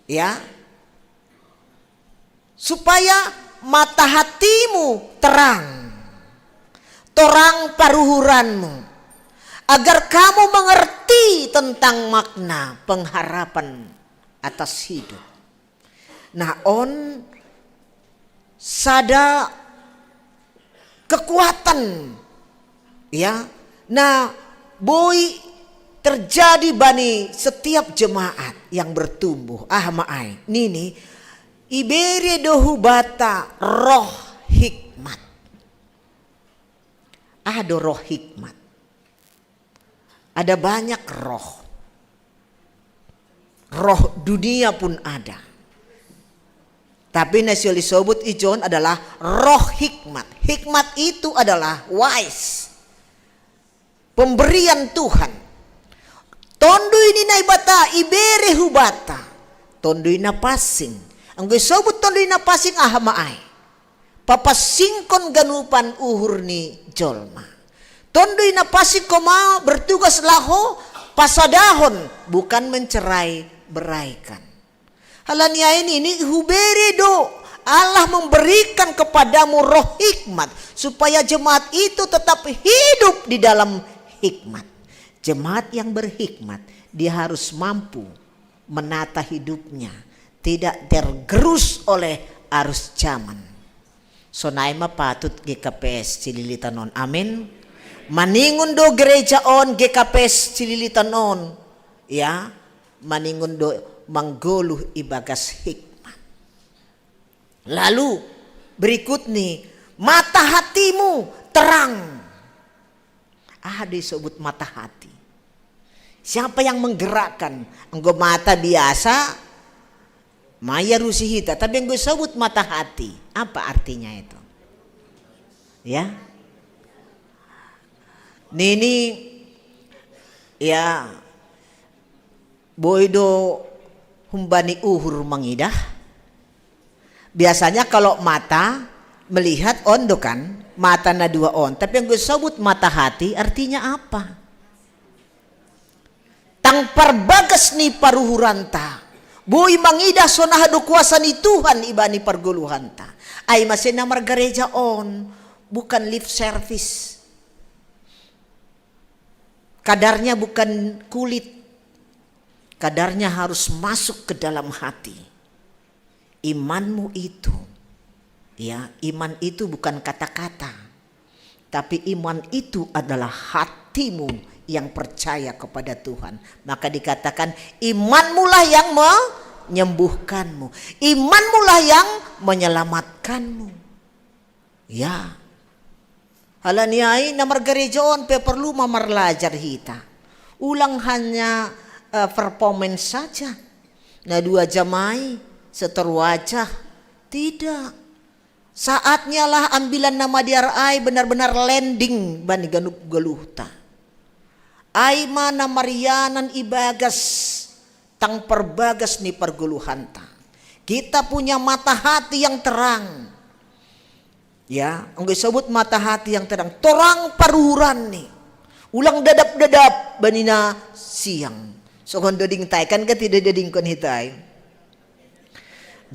Ya. Supaya mata hatimu terang, torang paruhuranmu, agar kamu mengerti tentang makna pengharapan atas hidup. Nah, on sada kekuatan, ya, nah, boi terjadi bani setiap jemaat yang bertumbuh. Aha ma ai? Nini, ibere do hubata roh hikmat. Aha do roh hikmat? Ada banyak roh. Roh dunia pun ada. Tapi na sihol isobut ijon adalah roh hikmat. Hikmat itu adalah wise. Pemberian Tuhan. Tondui ni Naibata ibere hubata. Tondui na pansing. Anggo isobut tondui na pansing, aha ma ai? Papansingkon ganupan uhur ni jolma. Tondui na pansing homa bertugas laho pasadahon, bukan mencerai beraikan. Halani ai nini, hubere do, Allah memberikan kepadamu roh hikmat supaya jemaat itu tetap hidup di dalam hikmat. Jemaat yang berhikmat, dia harus mampu menata hidupnya, tidak tergerus oleh arus zaman. Sonai ma patut G K P S Cililitan on. Amin. Maningon do gereja on, G K P S Cililitan on, ya, maningon do manggoluh ibagas hikmat. Lalu berikut ni, mata hatimu terang. Aha do isobut mata hati? Siapa yang menggerakkan? Anggo mata biasa, ma ia rusi hita, tapi anggo isobut mata hati, apa artinya itu? Ya. Nini, ya, boi do humbani uhur mangidah. Biasanya kalau mata melihat on do kan, mata na dua on. Tapi anggo isobut mata hati artinya apa? Tang parbagas ni paruhuranta, boi mangidah sonaha do kuasa ni Tuhan ibani pargoluhanta. Ai mase na margareja on, bukan lip service. Kadarnya bukan kulit. Kadarnya harus masuk ke dalam hati. Imanmu itu, ya, iman itu bukan kata-kata, tapi iman itu adalah hatimu yang percaya kepada Tuhan. Maka dikatakan, imanmulah yang menyembuhkanmu, imanmulah yang menyelamatkanmu. Ya. Halani ai na margareja on pe perlu ma marlajar hita. Ulang hanya eh, performance saja. Na dua jam ai, setor wajah. Tidak. Saatnya lah ambilan na madear ai benar-benar landing bani ganup goluhta. Ai ma na marianan ibagas tang parbagas ni pargoluhanta. Kita punya mata hati yang terang. Ya, anggo isobut mata hati yang terang, torang paruhuranni. Ulang dadap-dadap bani na siang. Songon doding tai kan, gati do dodingkon hita ai.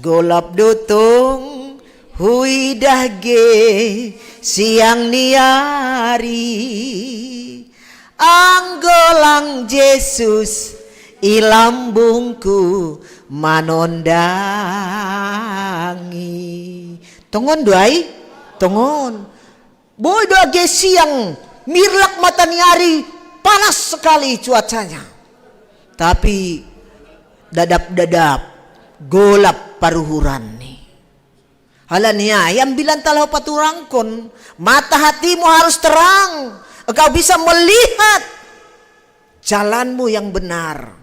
Golap do tong huidah ge siang ni ari, anggo lang Jesus i lambungku manondangi. Tongon do ai? Tongon. Boi do age siang, mirlak mata ni ari, panas sekali cuacanya. Tapi dadap-dadap, golap paruhuranni. Halani ai ambilanta laho paturangkon, mata hatimu harus terang. Engkau bisa melihat jalanmu yang benar.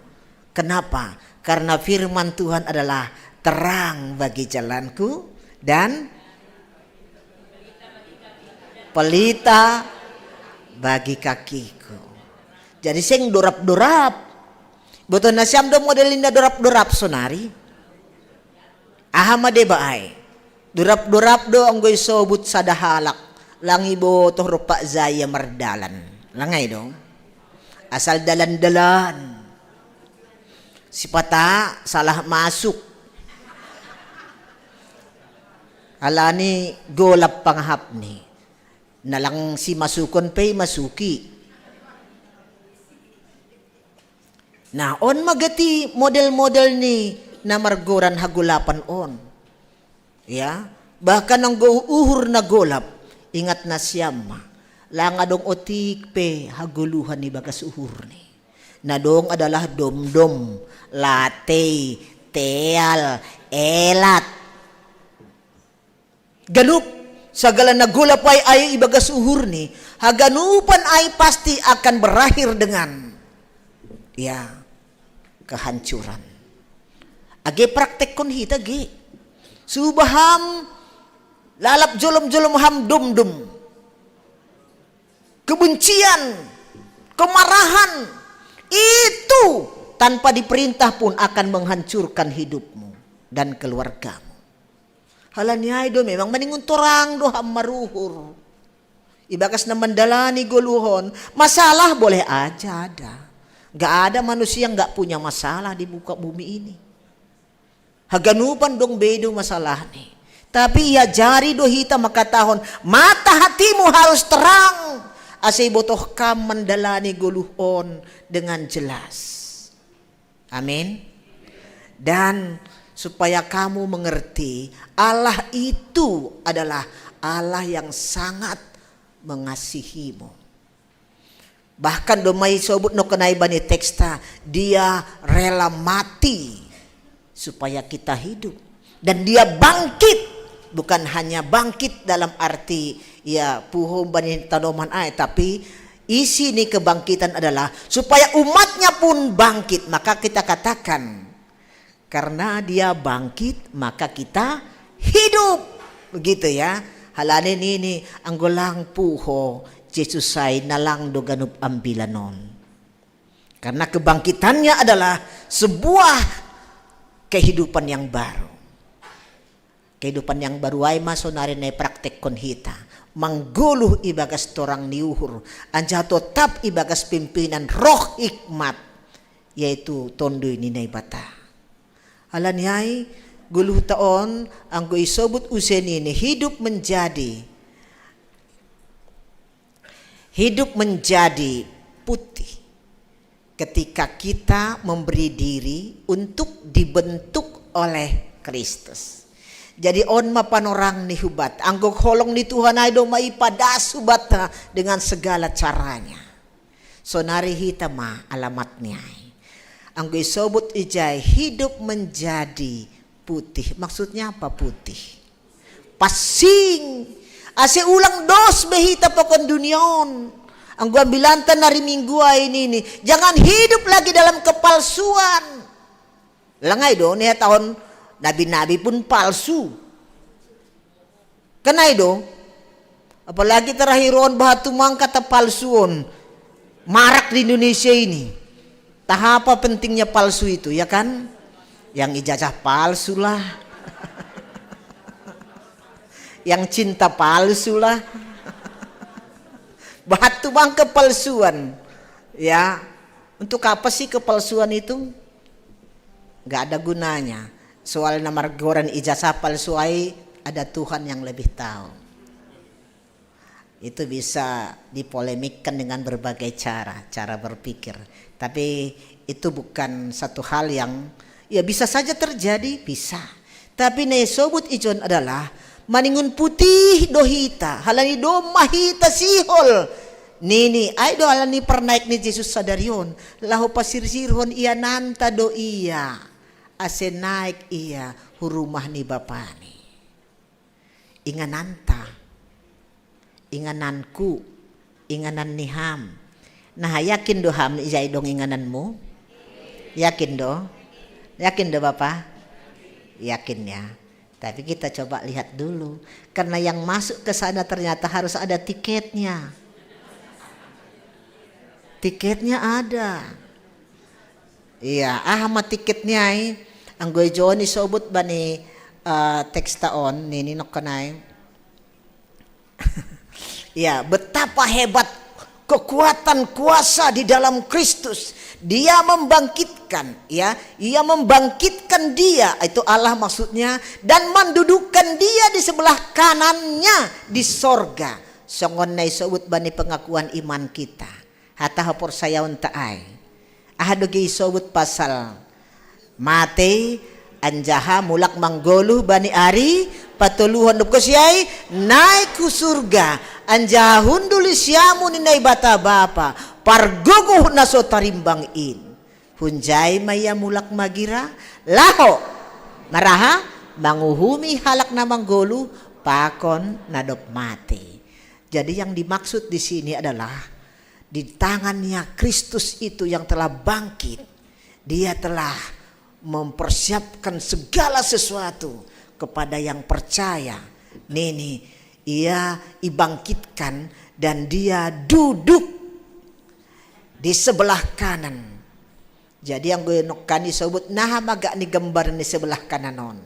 Kenapa? Karena firman Tuhan adalah terang bagi jalanku dan pelita bagi kakiku. Jadi seng dorap-dorap. Boto nasiam do model inda dorap-dorap sonari. Aha ma deba ai? Dorap-dorap do anggo isobut sada halak, lang ibotoh dompak ja ia mardalan. Langai dong. Asal dalan-dalan. Sipata salah masuk. Alani golap pangahap ni. Nalang si masukon pe masuki. Nah, on magati model-model ni na margoran hagolapan on. Ya, bahkan anggo uhur na golap, ingat na siam ma. Langa dong otik pe hagoluhan ibagas uhurni. Na dong adalah domdom, latei, teal, elat. Ganup, sagala na golap ai, ai ibagas uhurni, haganupan ai pasti akan berakhir dengan, ya, kehancuran. Age praktekkon hita ge. Suba ham lalap jolom-jolom ham domdom. Kebencian, kemarahan, itu tanpa diperintah pun akan menghancurkan hidupmu dan keluargamu. Halani ai do memang maningon torang do ham maruhur. Ibagas na mandalani goluhon, masalah boleh aja ada. Gak ada manusia yang gak punya masalah di muka bumi ini. Haganupan dong be do masalahni. Tapi iajari do hita mangkatahon, mata hatimu harus terang. Ase ibotoh kam mandalani goluh on dengan jelas. Amin. Dan supaya kamu mengerti, Allah itu adalah Allah yang sangat mengasihimu. Bahkan do ma isobut nongkan ai bani teksta, dia rela mati supaya kita hidup. Dan dia bangkit, bukan hanya bangkit dalam arti ya puho bani tanoman ai, tapi isi ni kebangkitan adalah supaya umatnya pun bangkit. Maka kita katakan, karena dia bangkit, maka kita hidup. Begitu ya. Halani nini, anggo lang puho Jesus ai, na lang do ganup ambilan on. Karena kebangkitannya adalah sebuah kehidupan yang baru. Kehidupan yang baru ai ma sonari na ipraktekkon hita. Manggoluh ibagas torang ni uhur, anjaha totap ibagas pimpinan roh hikmat, yaitu Tonduy ni Naibata. Halani ai, goluhta on, anggo isobut use nini, hidup menjadi, hidup menjadi putih ketika kita memberi diri untuk dibentuk oleh Kristus. Jadi on ma panorang ni hubat, anggo holong ni Tuhan ai do ma ipadas hubat dengan segala caranya. Sonari hita ma alamatni ai. Anggo isobut ijai hidup menjadi putih. Maksudnya apa putih? Passing. Ase ulang dos be hita pakon dunia on. Anggo ambilanta na ri Minggu ai nini, jangan hidup lagi dalam kepalsuan. Langai do, nihatahon nabi-nabi pun palsu. Kan ai do. Apalagi terakhir on bahat tumang kata palsu on. Marak di Indonesia ini. Tah apa pentingnya palsu itu, ya kan? Yang ijazah palsu lah. Yang cinta palsu lah. Bahat tumang kepalsuan. Ya. Untuk apa sih kepalsuan itu? Gak ada gunanya. Soal na margoran ijazah palsu ai, ada Tuhan yang lebih tahu. Itu bisa dipolemikkan dengan berbagai cara, cara berpikir. Tapi itu bukan satu hal yang, ya, bisa saja terjadi, bisa. Tapi na isobut ijon adalah maningon putih do hita, halani domma hita sihol. Nini, ai do halani parnaek ni Jesus sadari on, laho pasirsirhon iananta do ia, ase naek ia hu rumah ni Bapani. Ingananta, ingananku, inganan ni ham. Nah, yakin do ham ijai dong ingananmu? Yakin do? Yakin do Bapa? Yakin ya. Tapi kita coba lihat dulu. Karena yang masuk ke sana ternyata harus ada tiketnya. Tiketnya ada. Iya, aha ma tiketnya ai? Anggo ijon isobut bani, eh, teksta on, nini nongkan ai. Ya, betapa hebat kekuatan kuasa di dalam Kristus. Dia membangkitkan, ya, ia membangkitkan dia, itu Allah maksudnya, dan mendudukkan dia di sebelah kanannya di sorga. Songon na isobut bani pengakuan iman kita. Hata haporsayaon ta ai. Aha do ge isobut pasal mate, anjaha mulak manggoluh bani ari patoluhon, dob konsi ai naek hu surga, anjaha hundul i siamun ni Naibata Bapa, pargogoh na so tarimbang in. Hunjai ma ia mulak magira, laho, maraha, manguhumi halak na manggoluh pakon na dob mate. Jadi yang dimaksud di sini adalah di tangannya Kristus itu yang telah bangkit, dia telah mempersiapkan segala sesuatu kepada yang percaya. Nini, ia ibangkitkan dan dia duduk di sebelah kanan. Jadi yang gue nokkan isobut, nah, maga ni gambar ni sebelah kanan on.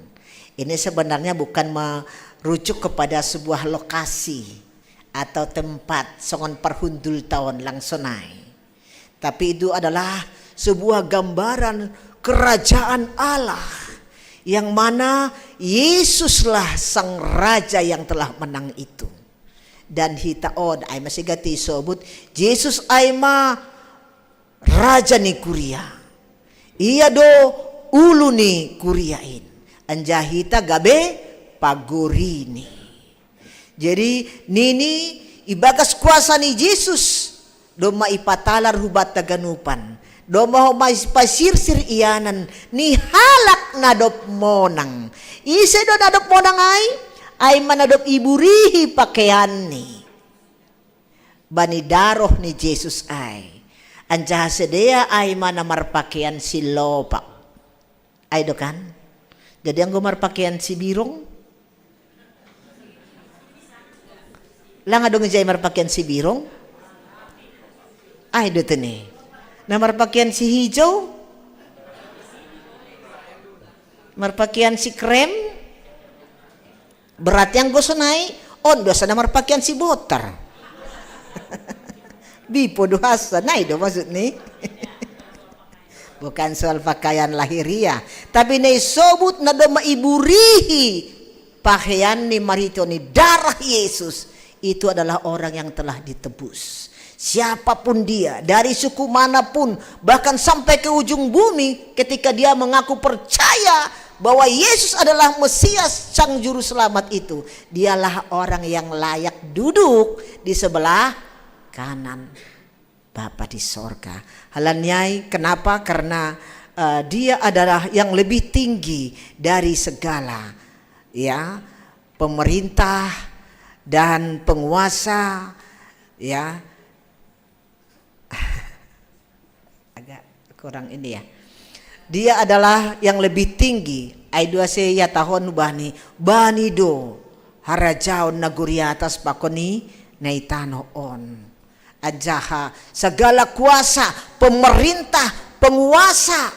Ini sebenarnya bukan merujuk kepada sebuah lokasi atau tempat songon parhundul taon langsung naik. Tapi itu adalah sebuah gambaran kerajaan Allah, yang mana Yesuslah sang raja yang telah menang itu. Dan hita on, ai ma sigati sobut, Jesus ai ma raja ni kuria. Ia do ulu ni kuria in. Anjaha hita gabe pagorini. Jadi nini, ibagas kuasa ni Jesus domma ipatalar hubanta ganupan. Domma ho ma ipasirsir ianan ni halak na dob monang. Ise do na dob monang ai? Ai ma na dob iburihi pakeanni bani daroh ni Jesus ai. Anjaha sidea ai ma na marpakean silopak. Ai do kan? Jadi anggo marpakean sibirong, lang adong ijai marpakean sibirong? Ai do tene. Na marpakean sihijau? Marpakean sikrem? Berarti anggo sonai, on do asa na marpakean sibotar. Bipo do asa, nai do maksudni? Bukan soal pakaian lahiriah, tapi na isobut na domma iburihi pakeanni marhitehon ni darah Yesus, itu adalah orang yang telah ditebus. Siapapun dia, dari suku manapun, bahkan sampai ke ujung bumi, ketika dia mengaku percaya bahwa Yesus adalah Mesias, Sang Juru Selamat itu, dialah orang yang layak duduk di sebelah kanan Bapa di sorga. Halani ai, kenapa? Karena eh, dia adalah yang lebih tinggi dari segala, ya, pemerintah dan penguasa, ya. Agak kurang ini, ya. Dia adalah yang lebih tinggi. Ai do asa ihatahon bani, bani do harajaon nagori atas pakon i na i tanoh on. Anjaha segala kuasa, pemerintah, penguasa,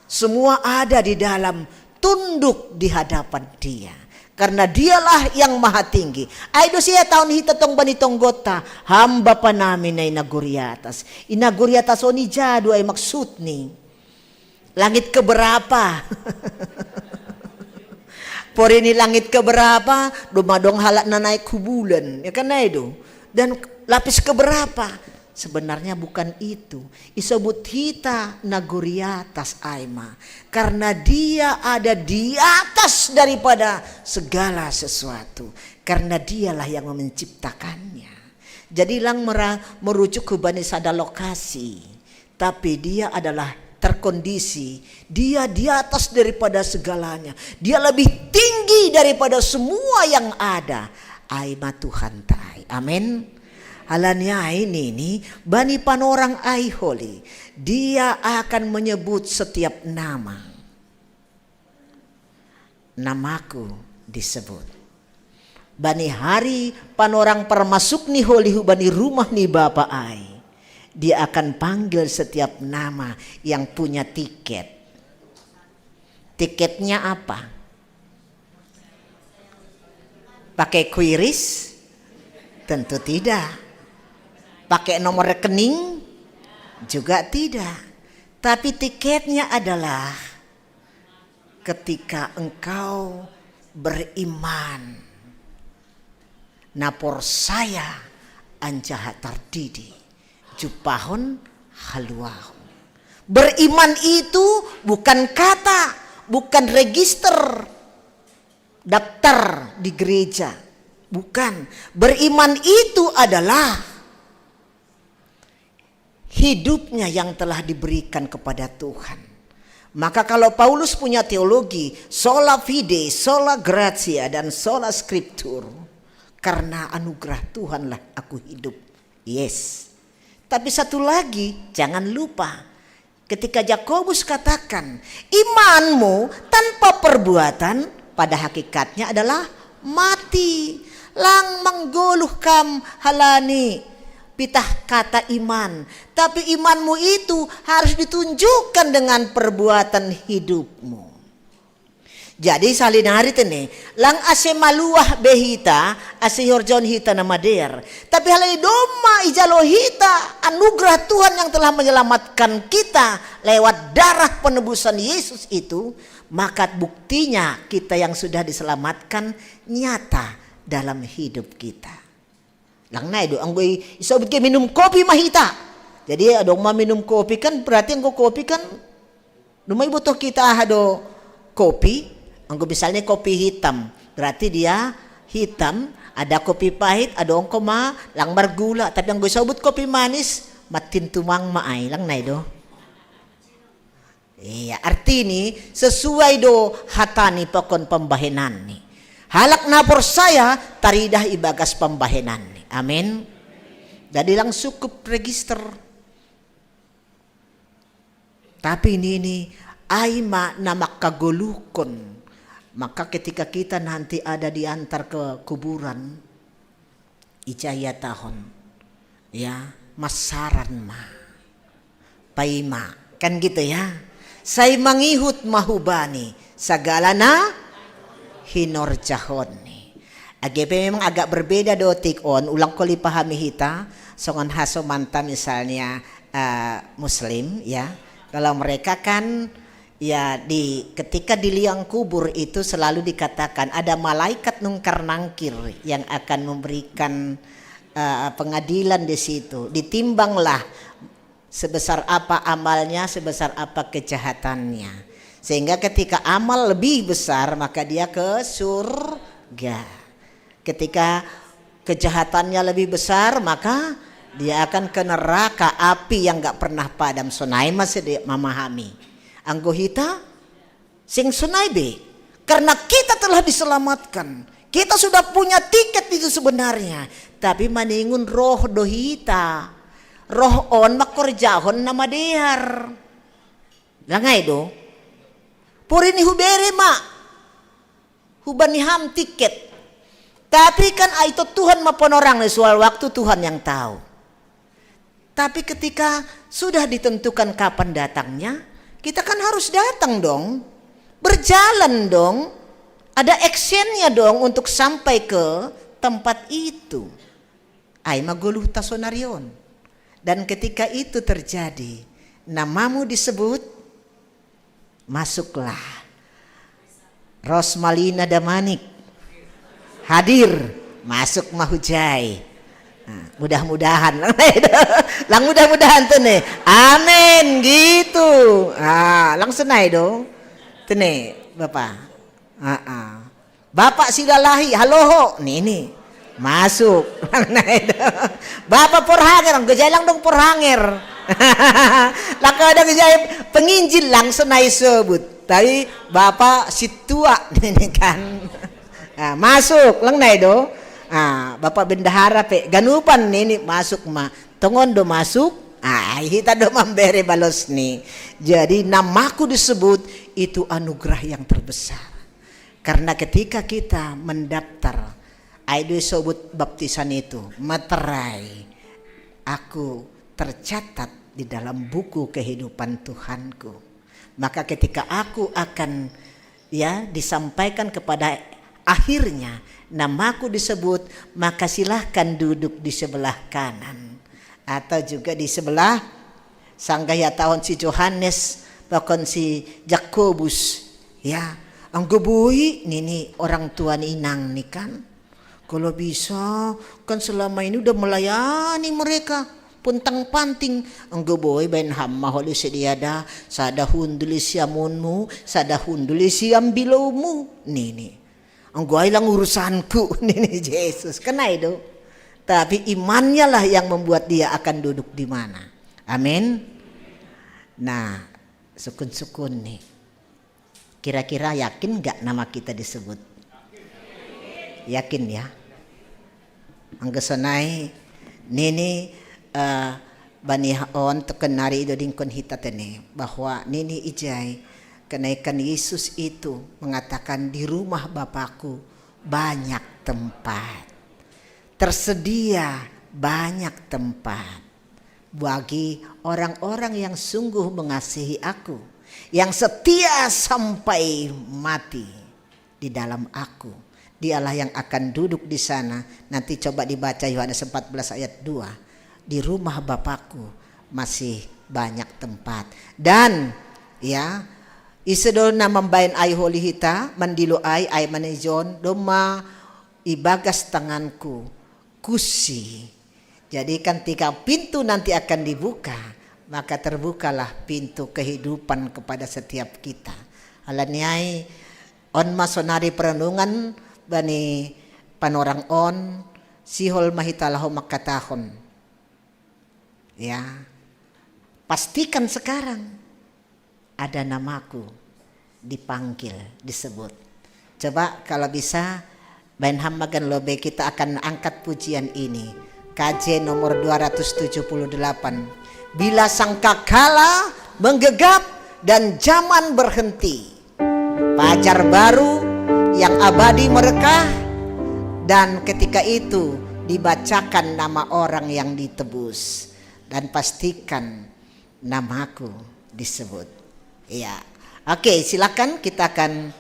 semua ada di dalam, tunduk di hadapan Dia. Karena Dialah yang Maha Tinggi. Ai do asa ihatahon hita tong bani tonggonta, Ham Bapa nami na i nagori atas. I nagori atas on ija do ai maksudni? Langit keberapa? Pori ni langit keberapa? Domma adong halak na naek hu bulan, ya kan, ai do? Dan lapis keberapa? Sebenarnya bukan itu. Isobut hita nagori atas ai ma. Karena Dia ada di atas daripada segala sesuatu. Karena Dialah yang menciptakannya. Jadi lang mera-, merujuk hubani sada lokasi. Tapi Dia adalah terkondisi. Dia di atas daripada segalanya. Dia lebih tinggi daripada semua yang ada. Ai ma Tuhanta ai. Amin. Halani ai nini, bani panorang ai holi, Dia akan menyebut setiap nama. Namaku disebut. Bani hari panorang parmasuk ni holi hubani rumah ni Bapa ai, Dia akan panggil setiap nama yang punya tiket. Tiketnya apa? Pakai kuiris? Tentu tidak. Pakai nomor rekening? Juga tidak. Tapi tiketnya adalah ketika engkau beriman. Na porsaya anjaha tardidi, jupahon haluahon. Beriman itu bukan kata, bukan register daftar di gereja. Bukan. Beriman itu adalah hidupnya yang telah diberikan kepada Tuhan. Maka kalau Paulus punya teologi sola fide, sola gratia, dan sola scriptura, karena anugerah Tuhanlah aku hidup. Yes. Tapi satu lagi, jangan lupa, ketika Yakobus katakan, imanmu tanpa perbuatan pada hakikatnya adalah mati. Lang manggoluh kam halani pitah kata iman, tapi imanmu itu harus ditunjukkan dengan perbuatan hidupmu. Jadi salinari tene, lang ase maluah be hita, ase ihorjahon hita na madear. Tapi halani domma ijalo hita anugerah Tuhan yang telah menyelamatkan kita lewat darah penebusan Yesus itu, maka buktinya kita yang sudah diselamatkan nyata dalam hidup kita. Lang nai do, anggo i-, isobut ke minum kopi ma hita. Jadi adong ma minum kopi kan, berarti anggo kopi kan, nunga iboto hita aha do kopi. Anggo misalnya kopi hitam, berarti dia hitam. Ada kopi pahit, adong ma lang margula. Tapi anggo isobut kopi manis, matintumang ma ai, lang nai do. Iya, artini sesuai do hatani pakon pambahenanni. Halak na porsaya taridah ibagas pambahenanni. Amin. Jadi lang cukup register. Tapi nini, ai ma na mangkagoluhkon. Maka ketika kita nanti ada diantar ke kuburan, ija ihatahon, ya, masaran ma. Paima, kan gitu ya. Sai mangihut ma hubani sagala na hinorjahonni. Age pe memang agak berbeda do tik on, ulang koli pahami hita, songon hasomanta misalnya, eh, muslim ya. Kalau mereka kan ya, di, ketika di liang kubur itu selalu dikatakan ada malaikat mungkar nangkir yang akan memberikan, eh, pengadilan di situ. Ditimbanglah sebesar apa amalnya, sebesar apa kejahatannya. Sehingga ketika amal lebih besar, maka dia ke surga. Ketika kejahatannya lebih besar, maka dia akan ke neraka api yang gak pernah padam. Sonai ma sede mamahami. Anggo hita, seng sonai be. Karena kita telah diselamatkan. Kita sudah punya tiket itu sebenarnya. Tapi maningon roh do hita. Roh on mangkorjahon na madear. Lang nai do. Porini hubere ma hubani ham tiket. Tapi kan ai to Tuhan ma panorang, soal waktu Tuhan yang tahu. Tapi ketika sudah ditentukan kapan datangnya, kita kan harus datang dong. Berjalan dong. Ada actionnya dong untuk sampai ke tempat itu. Ai ma goluhta sonari on. Dan ketika itu terjadi, namamu disebut, masuklah. Rosmalina Damanik hadir, masuk ma hujai. Nah, mudah-mudahan. Lang mudah-mudahan tu nih. Amin gitu. Ah, langsung naik dong. Tu nih, Bapak. Ah, ah. Bapak Silalahi, haloho, nini. Masuk. Bapak Porhanger, gejalang dong Porhanger. Laka ada gejai penginjil langsung naik sebut. Tapi Bapak Situa, nini kan. Nah, masuk, lang nai do. Ah, Bapak Bendahara pe, ganupan nini masuk ma. Tongon do masuk, ah, hita do mambere balos ni. Jadi namaku disebut itu anugerah yang terbesar. Karena ketika kita mendaftar, ai do isobut baptisan itu, materai, aku tercatat di dalam buku kehidupan Tuhanku. Maka ketika aku akan, ya, disampaikan kepada akhirnya, namaku disebut, maka silahkan duduk di sebelah kanan. Atau juga di sebelah, sanggah ya tahun si Johannes, bahkan si Jakobus. Ya, anggo boi nini orang tua ni inang ni kan. Kalau bisa, kan selama ini udah melayani mereka. Pontang-panting, anggo boi baen ham ma olo i sedia da, sada hundul i siamunmu, sada hundul i siambiloumu, nini. Anggo ai lang urusanku, nini Jesus. Kan ai do. Tapi imannya lah yang membuat dia akan duduk di mana. Amin. Nah, sukun-sukun nih. Kira-kira yakin nggak nama kita disebut? Yakin ya. Anggo sonai nini, eh, bani on teken nari i do dingkon hita tene bahwa nini ijai, kenaikan Yesus itu mengatakan, "Di rumah Bapakku banyak tempat. Tersedia banyak tempat bagi orang-orang yang sungguh mengasihi aku, yang setia sampai mati di dalam aku." Dialah yang akan duduk di sana. Nanti coba dibaca Yohanes empat belas ayat dua. "Di rumah Bapakku masih banyak tempat." Dan, ya, ise do na mambaen ai olo i hita, mandilo ai, ai manijon, domma ibagas tanganku kusi. Jadi kan ketika pintu nanti akan dibuka, maka terbukalah pintu kehidupan kepada setiap kita. Alani ai, on ma sonari perenungan bani panorang on, sihol ma hita laho mangkatahon. Ya, pastikan sekarang ada namaku dipanggil, disebut. Coba kalau bisa, baen ham ma gan lobe, kita akan angkat pujian ini. K J nomor dua ratus tujuh puluh delapan. Bila sangkakala menggegap dan zaman berhenti, fajar baru yang abadi merekah, dan ketika itu dibacakan nama orang yang ditebus. Dan pastikan namaku disebut. Iya. Oke, silakan kita akan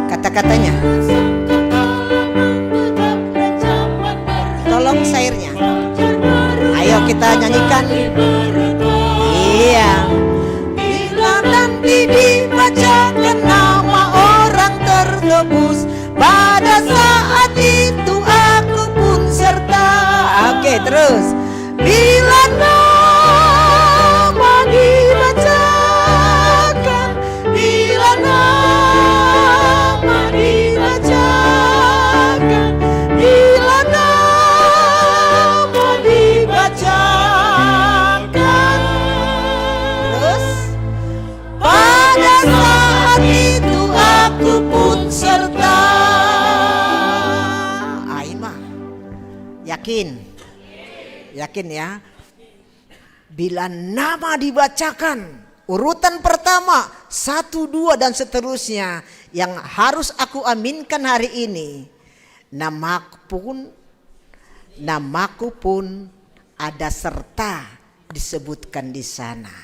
kata-katanya. Tolong syairnya. Ayo kita nyanyikan. Iya. Bila nanti dibacakan nama orang tertebus, pada saat itu aku pun serta. Oke, terus. Bila nama dibacakan, bila nama dibacakan, bila nama dibacakan. Terus, pada saat itu aku pun serta. Ai ma. Yakin? Yakin ya? Bila nama dibacakan, urutan pertama, satu, dua, dan seterusnya yang harus aku aminkan hari ini, namaku pun, namaku pun ada serta disebutkan di sana.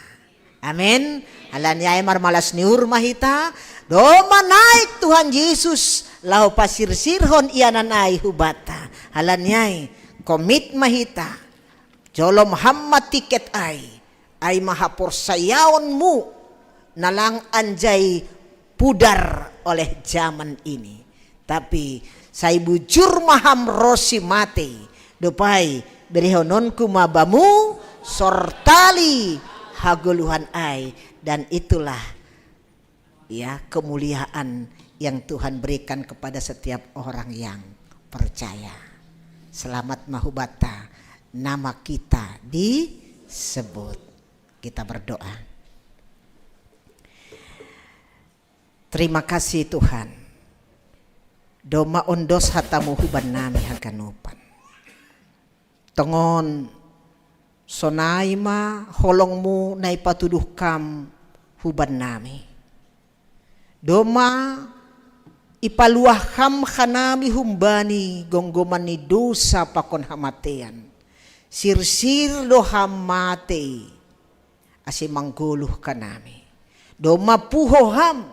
Amin. Alani ai marmalas ni uhur ma hita, domma naik Tuhan Yesus laho pasirsirhon ianan ai hubanta. Alani ai, komit ma hita, jolom ham ma tiket ai, ai ma haporsayaonmu na lang anjai pudar oleh zaman ini. Tapi sai bujur ma ham ro si Matei, dob ai berehononku ma bamu sortali hagoluhan ai, dan itulah, ya, kemuliaan yang Tuhan berikan kepada setiap orang yang percaya. Selamat ma hubanta, nama kita disebut. Kita berdoa. Terima kasih Tuhan. Domma ondos hatamu huban nami haganupan. Tongon sonai ma holongmu na ipatuduh kam huban nami. Domma ipaluah ham hanami humbani gomgoman ni dosa pakon hamatean. Sirsir do ham Matei, ase manggoluh hanami. Domma puho ham,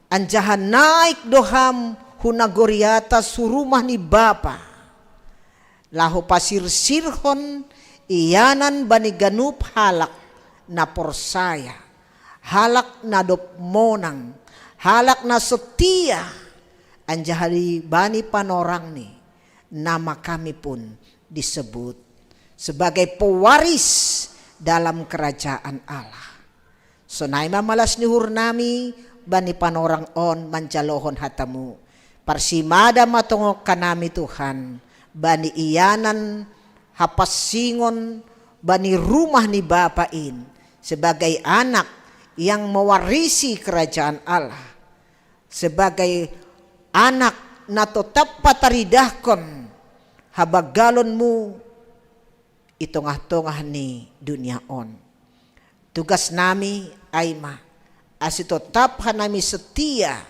anjaha naik do ham hu nagori atas hu rumah ni Bapa, laho pasirsirhon ianan bani ganup halak na porsaya, halak na dob monang, halak na setia, anjaha di bani panorangni, nama kami pun disebut sebagai pewaris dalam kerajaan Allah. Sonai ma malas ni uhurnami bani panorang on manjalohon hatamu. Parsimada ma tongongkanami Tuhan, bani ianan hapansingon bani rumah ni Bapa in, sebagai anak yang mewarisi kerajaan Allah, sebagai anak na totap pataridahkon habanggalonmu i tongah-tongah ni dunia on. Tugasnami ai ma, ase totap hanami setia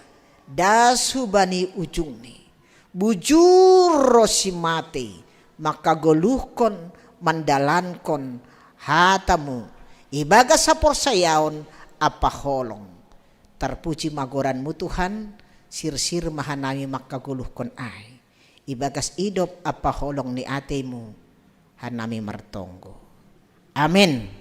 das hubani ujungni. Bujur ronsi matei, mangkagoluhkon mandalankon hatamu, ibagas haporsayaon ampa holong. Tarpuji ma goranmu Tuhan, sirsir ma hanami mangkagoluhkon ai. Ibagas idop ampa holong ni ateimu, hanami martonggo. Amin.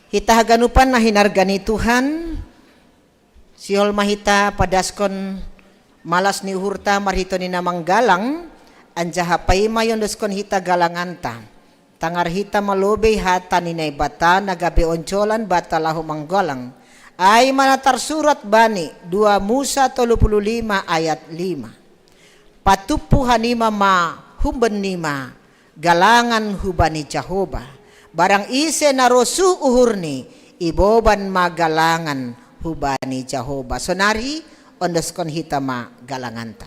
Hita haganupan na hinarga ni Tuhan, sihol ma hita padaskon malas ni uhurta marhitei ni na manggalang, anjaha paima iondoskon hita galanganta. Tangar hita ma lobei hata ni Naibata na gabe onjolan banta laho manggalang. Ai ma na tarsurat bani dua Musa tolu puluh lima ayat lima. Patumpu hanima ma humbannima galangan hubani Jahowa. Barang ise na rosuh uhurni, iboban ma galangan hubani Jahowa. Sonari ondoskon hita ma galanganta.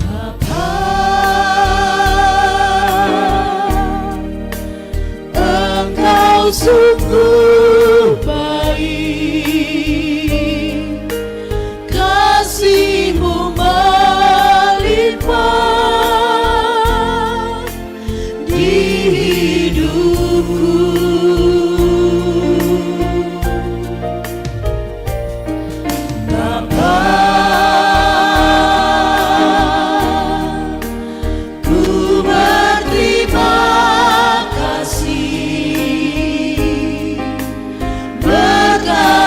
Bapa, Engkau sungguh baik, kasih-Mu melimpah di hidupku. Bapa, ku berterima kasih berkat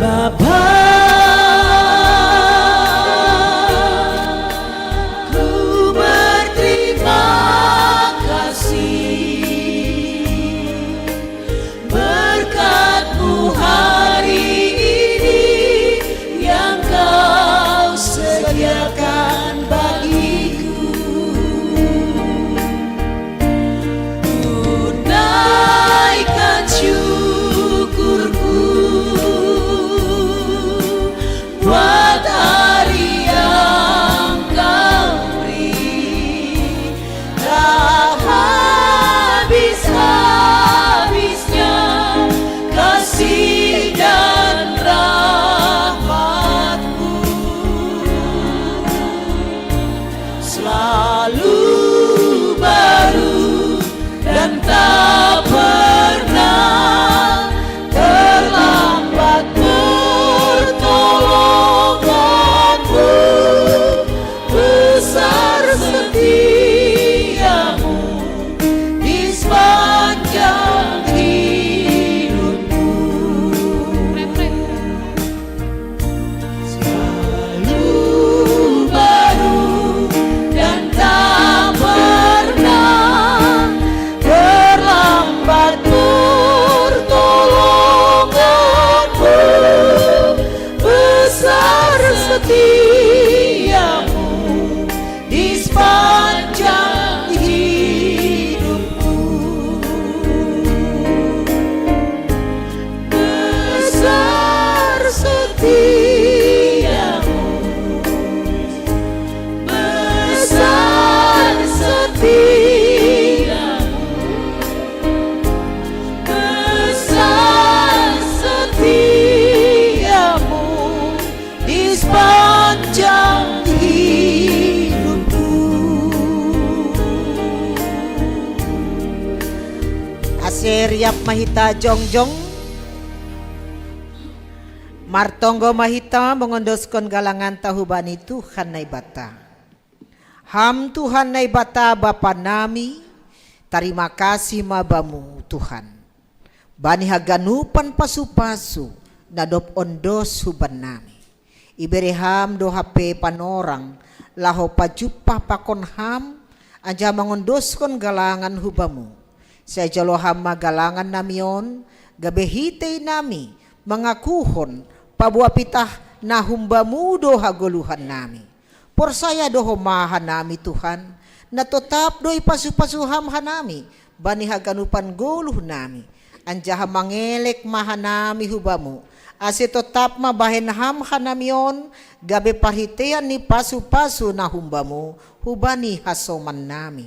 Bapa, ku berterima kasih berkat-Mu hari ini yang Kau sediakan bagiku. Tunaikan syukurku buat hari yang Kau beri. Tak habis-habisnya kasih dan rahmat-Mu selalu baru dan tak pernah terlambat pertolongan-Mu, besar setia-Mu di sepanjang hidupku. Selalu baru dan tak pernah terlambat pertolongan-Mu, besar setia-Mu di sepanjang hidupku. Besar setia-Mu, besar setia-Mu, besar setia-Mu di sepanjang hidupku. Ase riap ma hita jongjong, martonggo ma hita mangondoskon galanganta hubani Tuhan Naibata. Ham Tuhan Naibata Bapa nami, tarima kasih ma Bamu Tuhan, bani haganupan pasu-pasu na dob ondos hubannami. Ibere Ham do hape panorang laho pajumpah pakon Ham, anjaha mangondoskon galangan hu Bamu. Sai jalo Ham ma galangan nami on, gabe hitei nami mangakuhon paboa pitah na hum Bamu do hagoluhan nami. Porsaya do homa hanami Tuhan, na totap do ipasu-pasu Ham hanami bani haganupan goluh nami, anjaha mangelek ma hanami hu Bamu, ase totap ma bahen Ham hanami on gabe parhiteian ni pasu-pasu na hum Bamu hubani hasoman nami.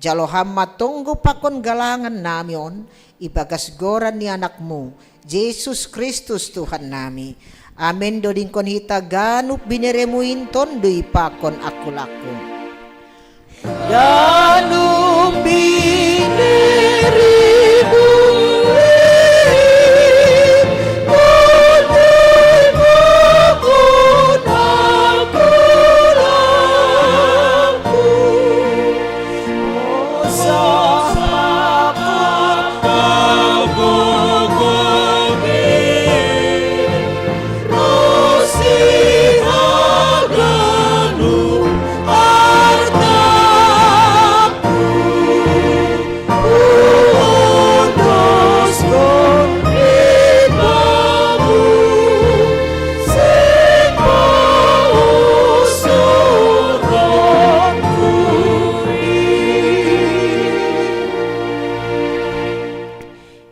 Jalo Ham ma tonggo pakon galangan nami on, ibagas goran ni Anak-Mu, Jesus Kristus Tuhan nami. Amen. Dodingkon hita ganup binereMu in, tondui pakon angkulangku. Ganup binereMu in, tondui pakon angkulangku.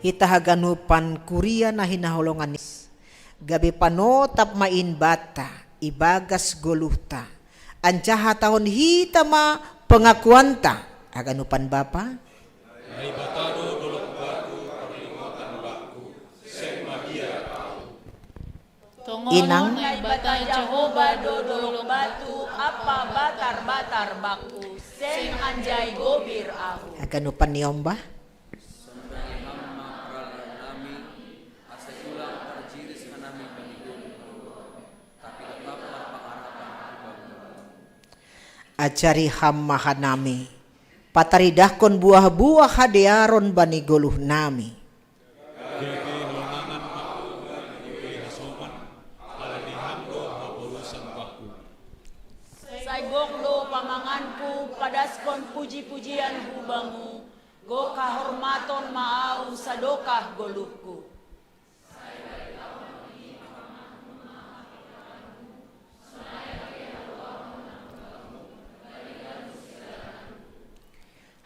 Hita haganupan kuria na hinaholongan i, gabe panotap ma in banta ibagas goluhta, anjaha hatahon hita ma pengakuanta haganupan Bapa. Naibata do dolok batu parlinggotan bakku, seng mabiar ahu. Tongon Inang. Naibata Jahowa do dolok batu ampa batar-batar bakku, seng anjai gobir ahu. Haganupan ni ombah. Sonai Ham ma paralian nami, ase ulang tarjiris hanami bani goluh, tapi totap marpangarapan hu Bamu. Ajari Ham ma hanami pataridahkon buah-buah hadearon bani goluh nami. Gabe holongangan ma Ho bani buei hasoman, Puji-pujian hu Bamu, go kahormaton ma au sadokah goluhku.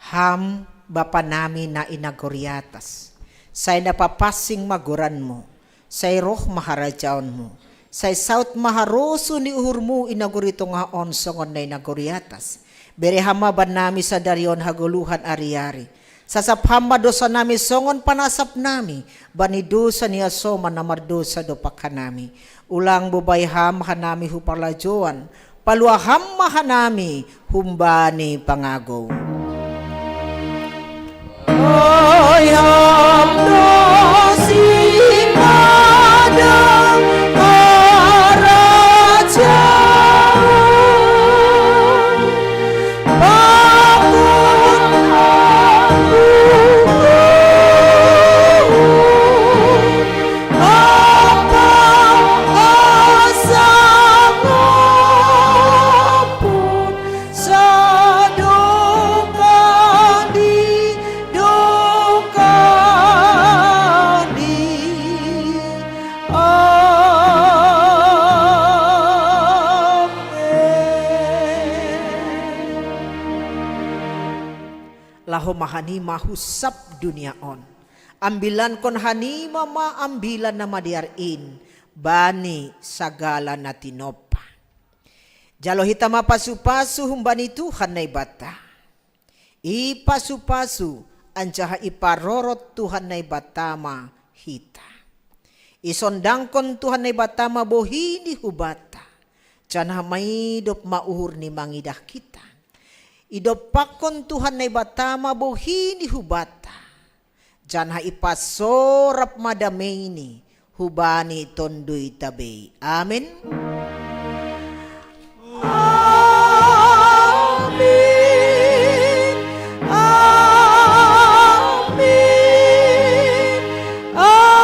Ham, Bapa nami na i nagori atas, sai na papansing ma goranMu, sai roh ma harajaonMu, sai saut ma harosuh ni uhurMu i nagori tongah on songon na i nagori atas. Bere Ham ma bannami sadari on hagoluhan ari-ari. Sasap Ham ma dosanami songon panasapnami bani dosa ni hasoman na mardosa dompak hanami. Ulang bobai Ham hanami hu parlajouan, palua Ham ma hanami humbani pangagou. Ai Ham do simadam harajaon, pakon Ham, Laho ma hanima hu sab dunia on. Ambilankon hanima ma ambilan na madear in bani sagala na tinompa. Jalo hita ma pasu-pasu humbani Tuhan Naibata. Ipasu-pasu anjaha iparorot Tuhan Naibata ma hita. Isondangkon Tuhan Naibata ma bohi ni hubata, janah maidop ma uhur ni mangidah hita. Idompakkon Tuhan Naibata ma bohi ni hubata, janah ipasorap ma dameini hubani tonduita bei. Amen. Amin. Amin. Amin.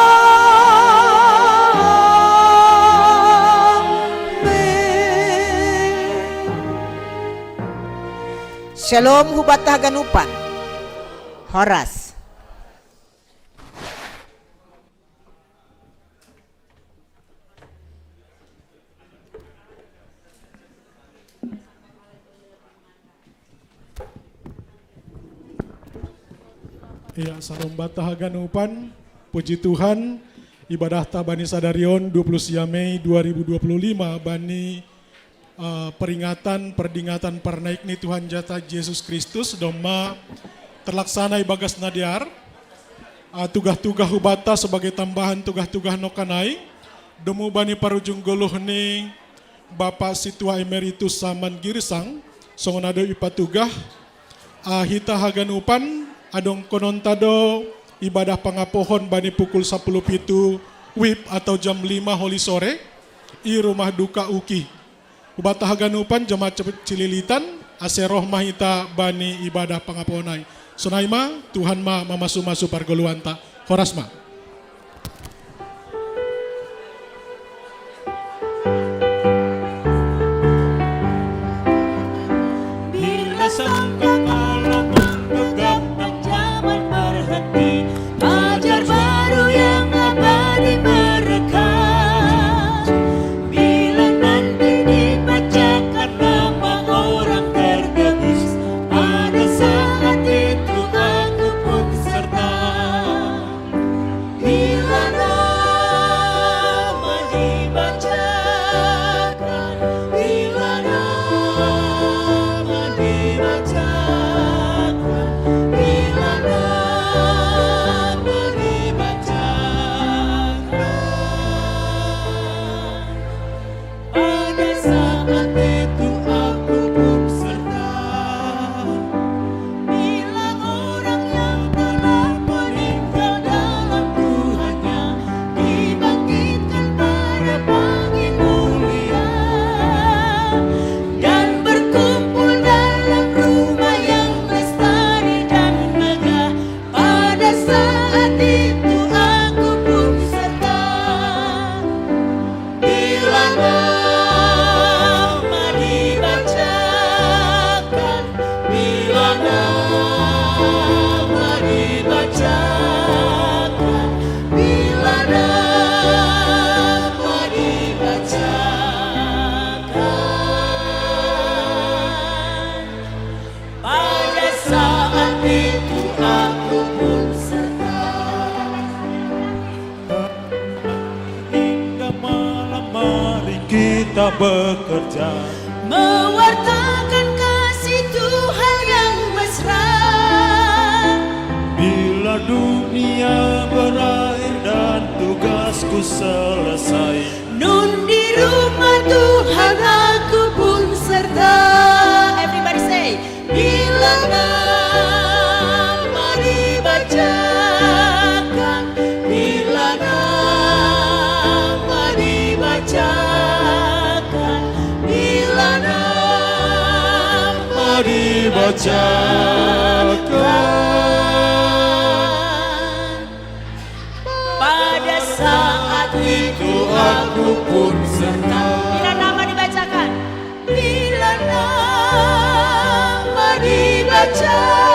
Shalom hubata haganupan. Horas. Iya, shalom bata haganupan. Puji Tuhan, ibadahta bani sadari on dua puluh sia Mei dua ribu dua puluh lima bani eh, peringatan perdingatan parnaik ni Tuhan jata Jesus Kristus domma terlaksana ibagas na dear. Eh, tugah-tugah hubata sebagai tambahan tugah-tugah nongkanai domu bani parujung goluh ni Bapak Situa Emeritus Saman Girsang songon na do ipatugah. Ah, hita haganupan adongkononta do ibadah pangapohon bani pukul sapuluh pitu wib atau jam lima holi sore i rumah duka uki. Hubata haganupan jamaat Cililitan ase roh ma hita bani ibadah pangapohon ai. Sonai ma, Tuhan ma mamasu-masu pargoluanta. Horas ma. Bila sangkakala menggegap dan zaman berhenti, ajar baru yang abadi merekam. Bila nanti dibacakan nama orang tertebus, pada saat itu aku pun serta. tak bekerja. Mewartakan kasih Tuhan yang mesra. Bila dunia berakhir dan tugasku selesai. Nun di rumah Tuhan aku pun serta. Everybody say, bila nama dibacakan, bila nama dibacakan, bila nama dibacakan. Pada saat itu aku pun serta. Bila nama dibacakan. Bila nama dibacakan.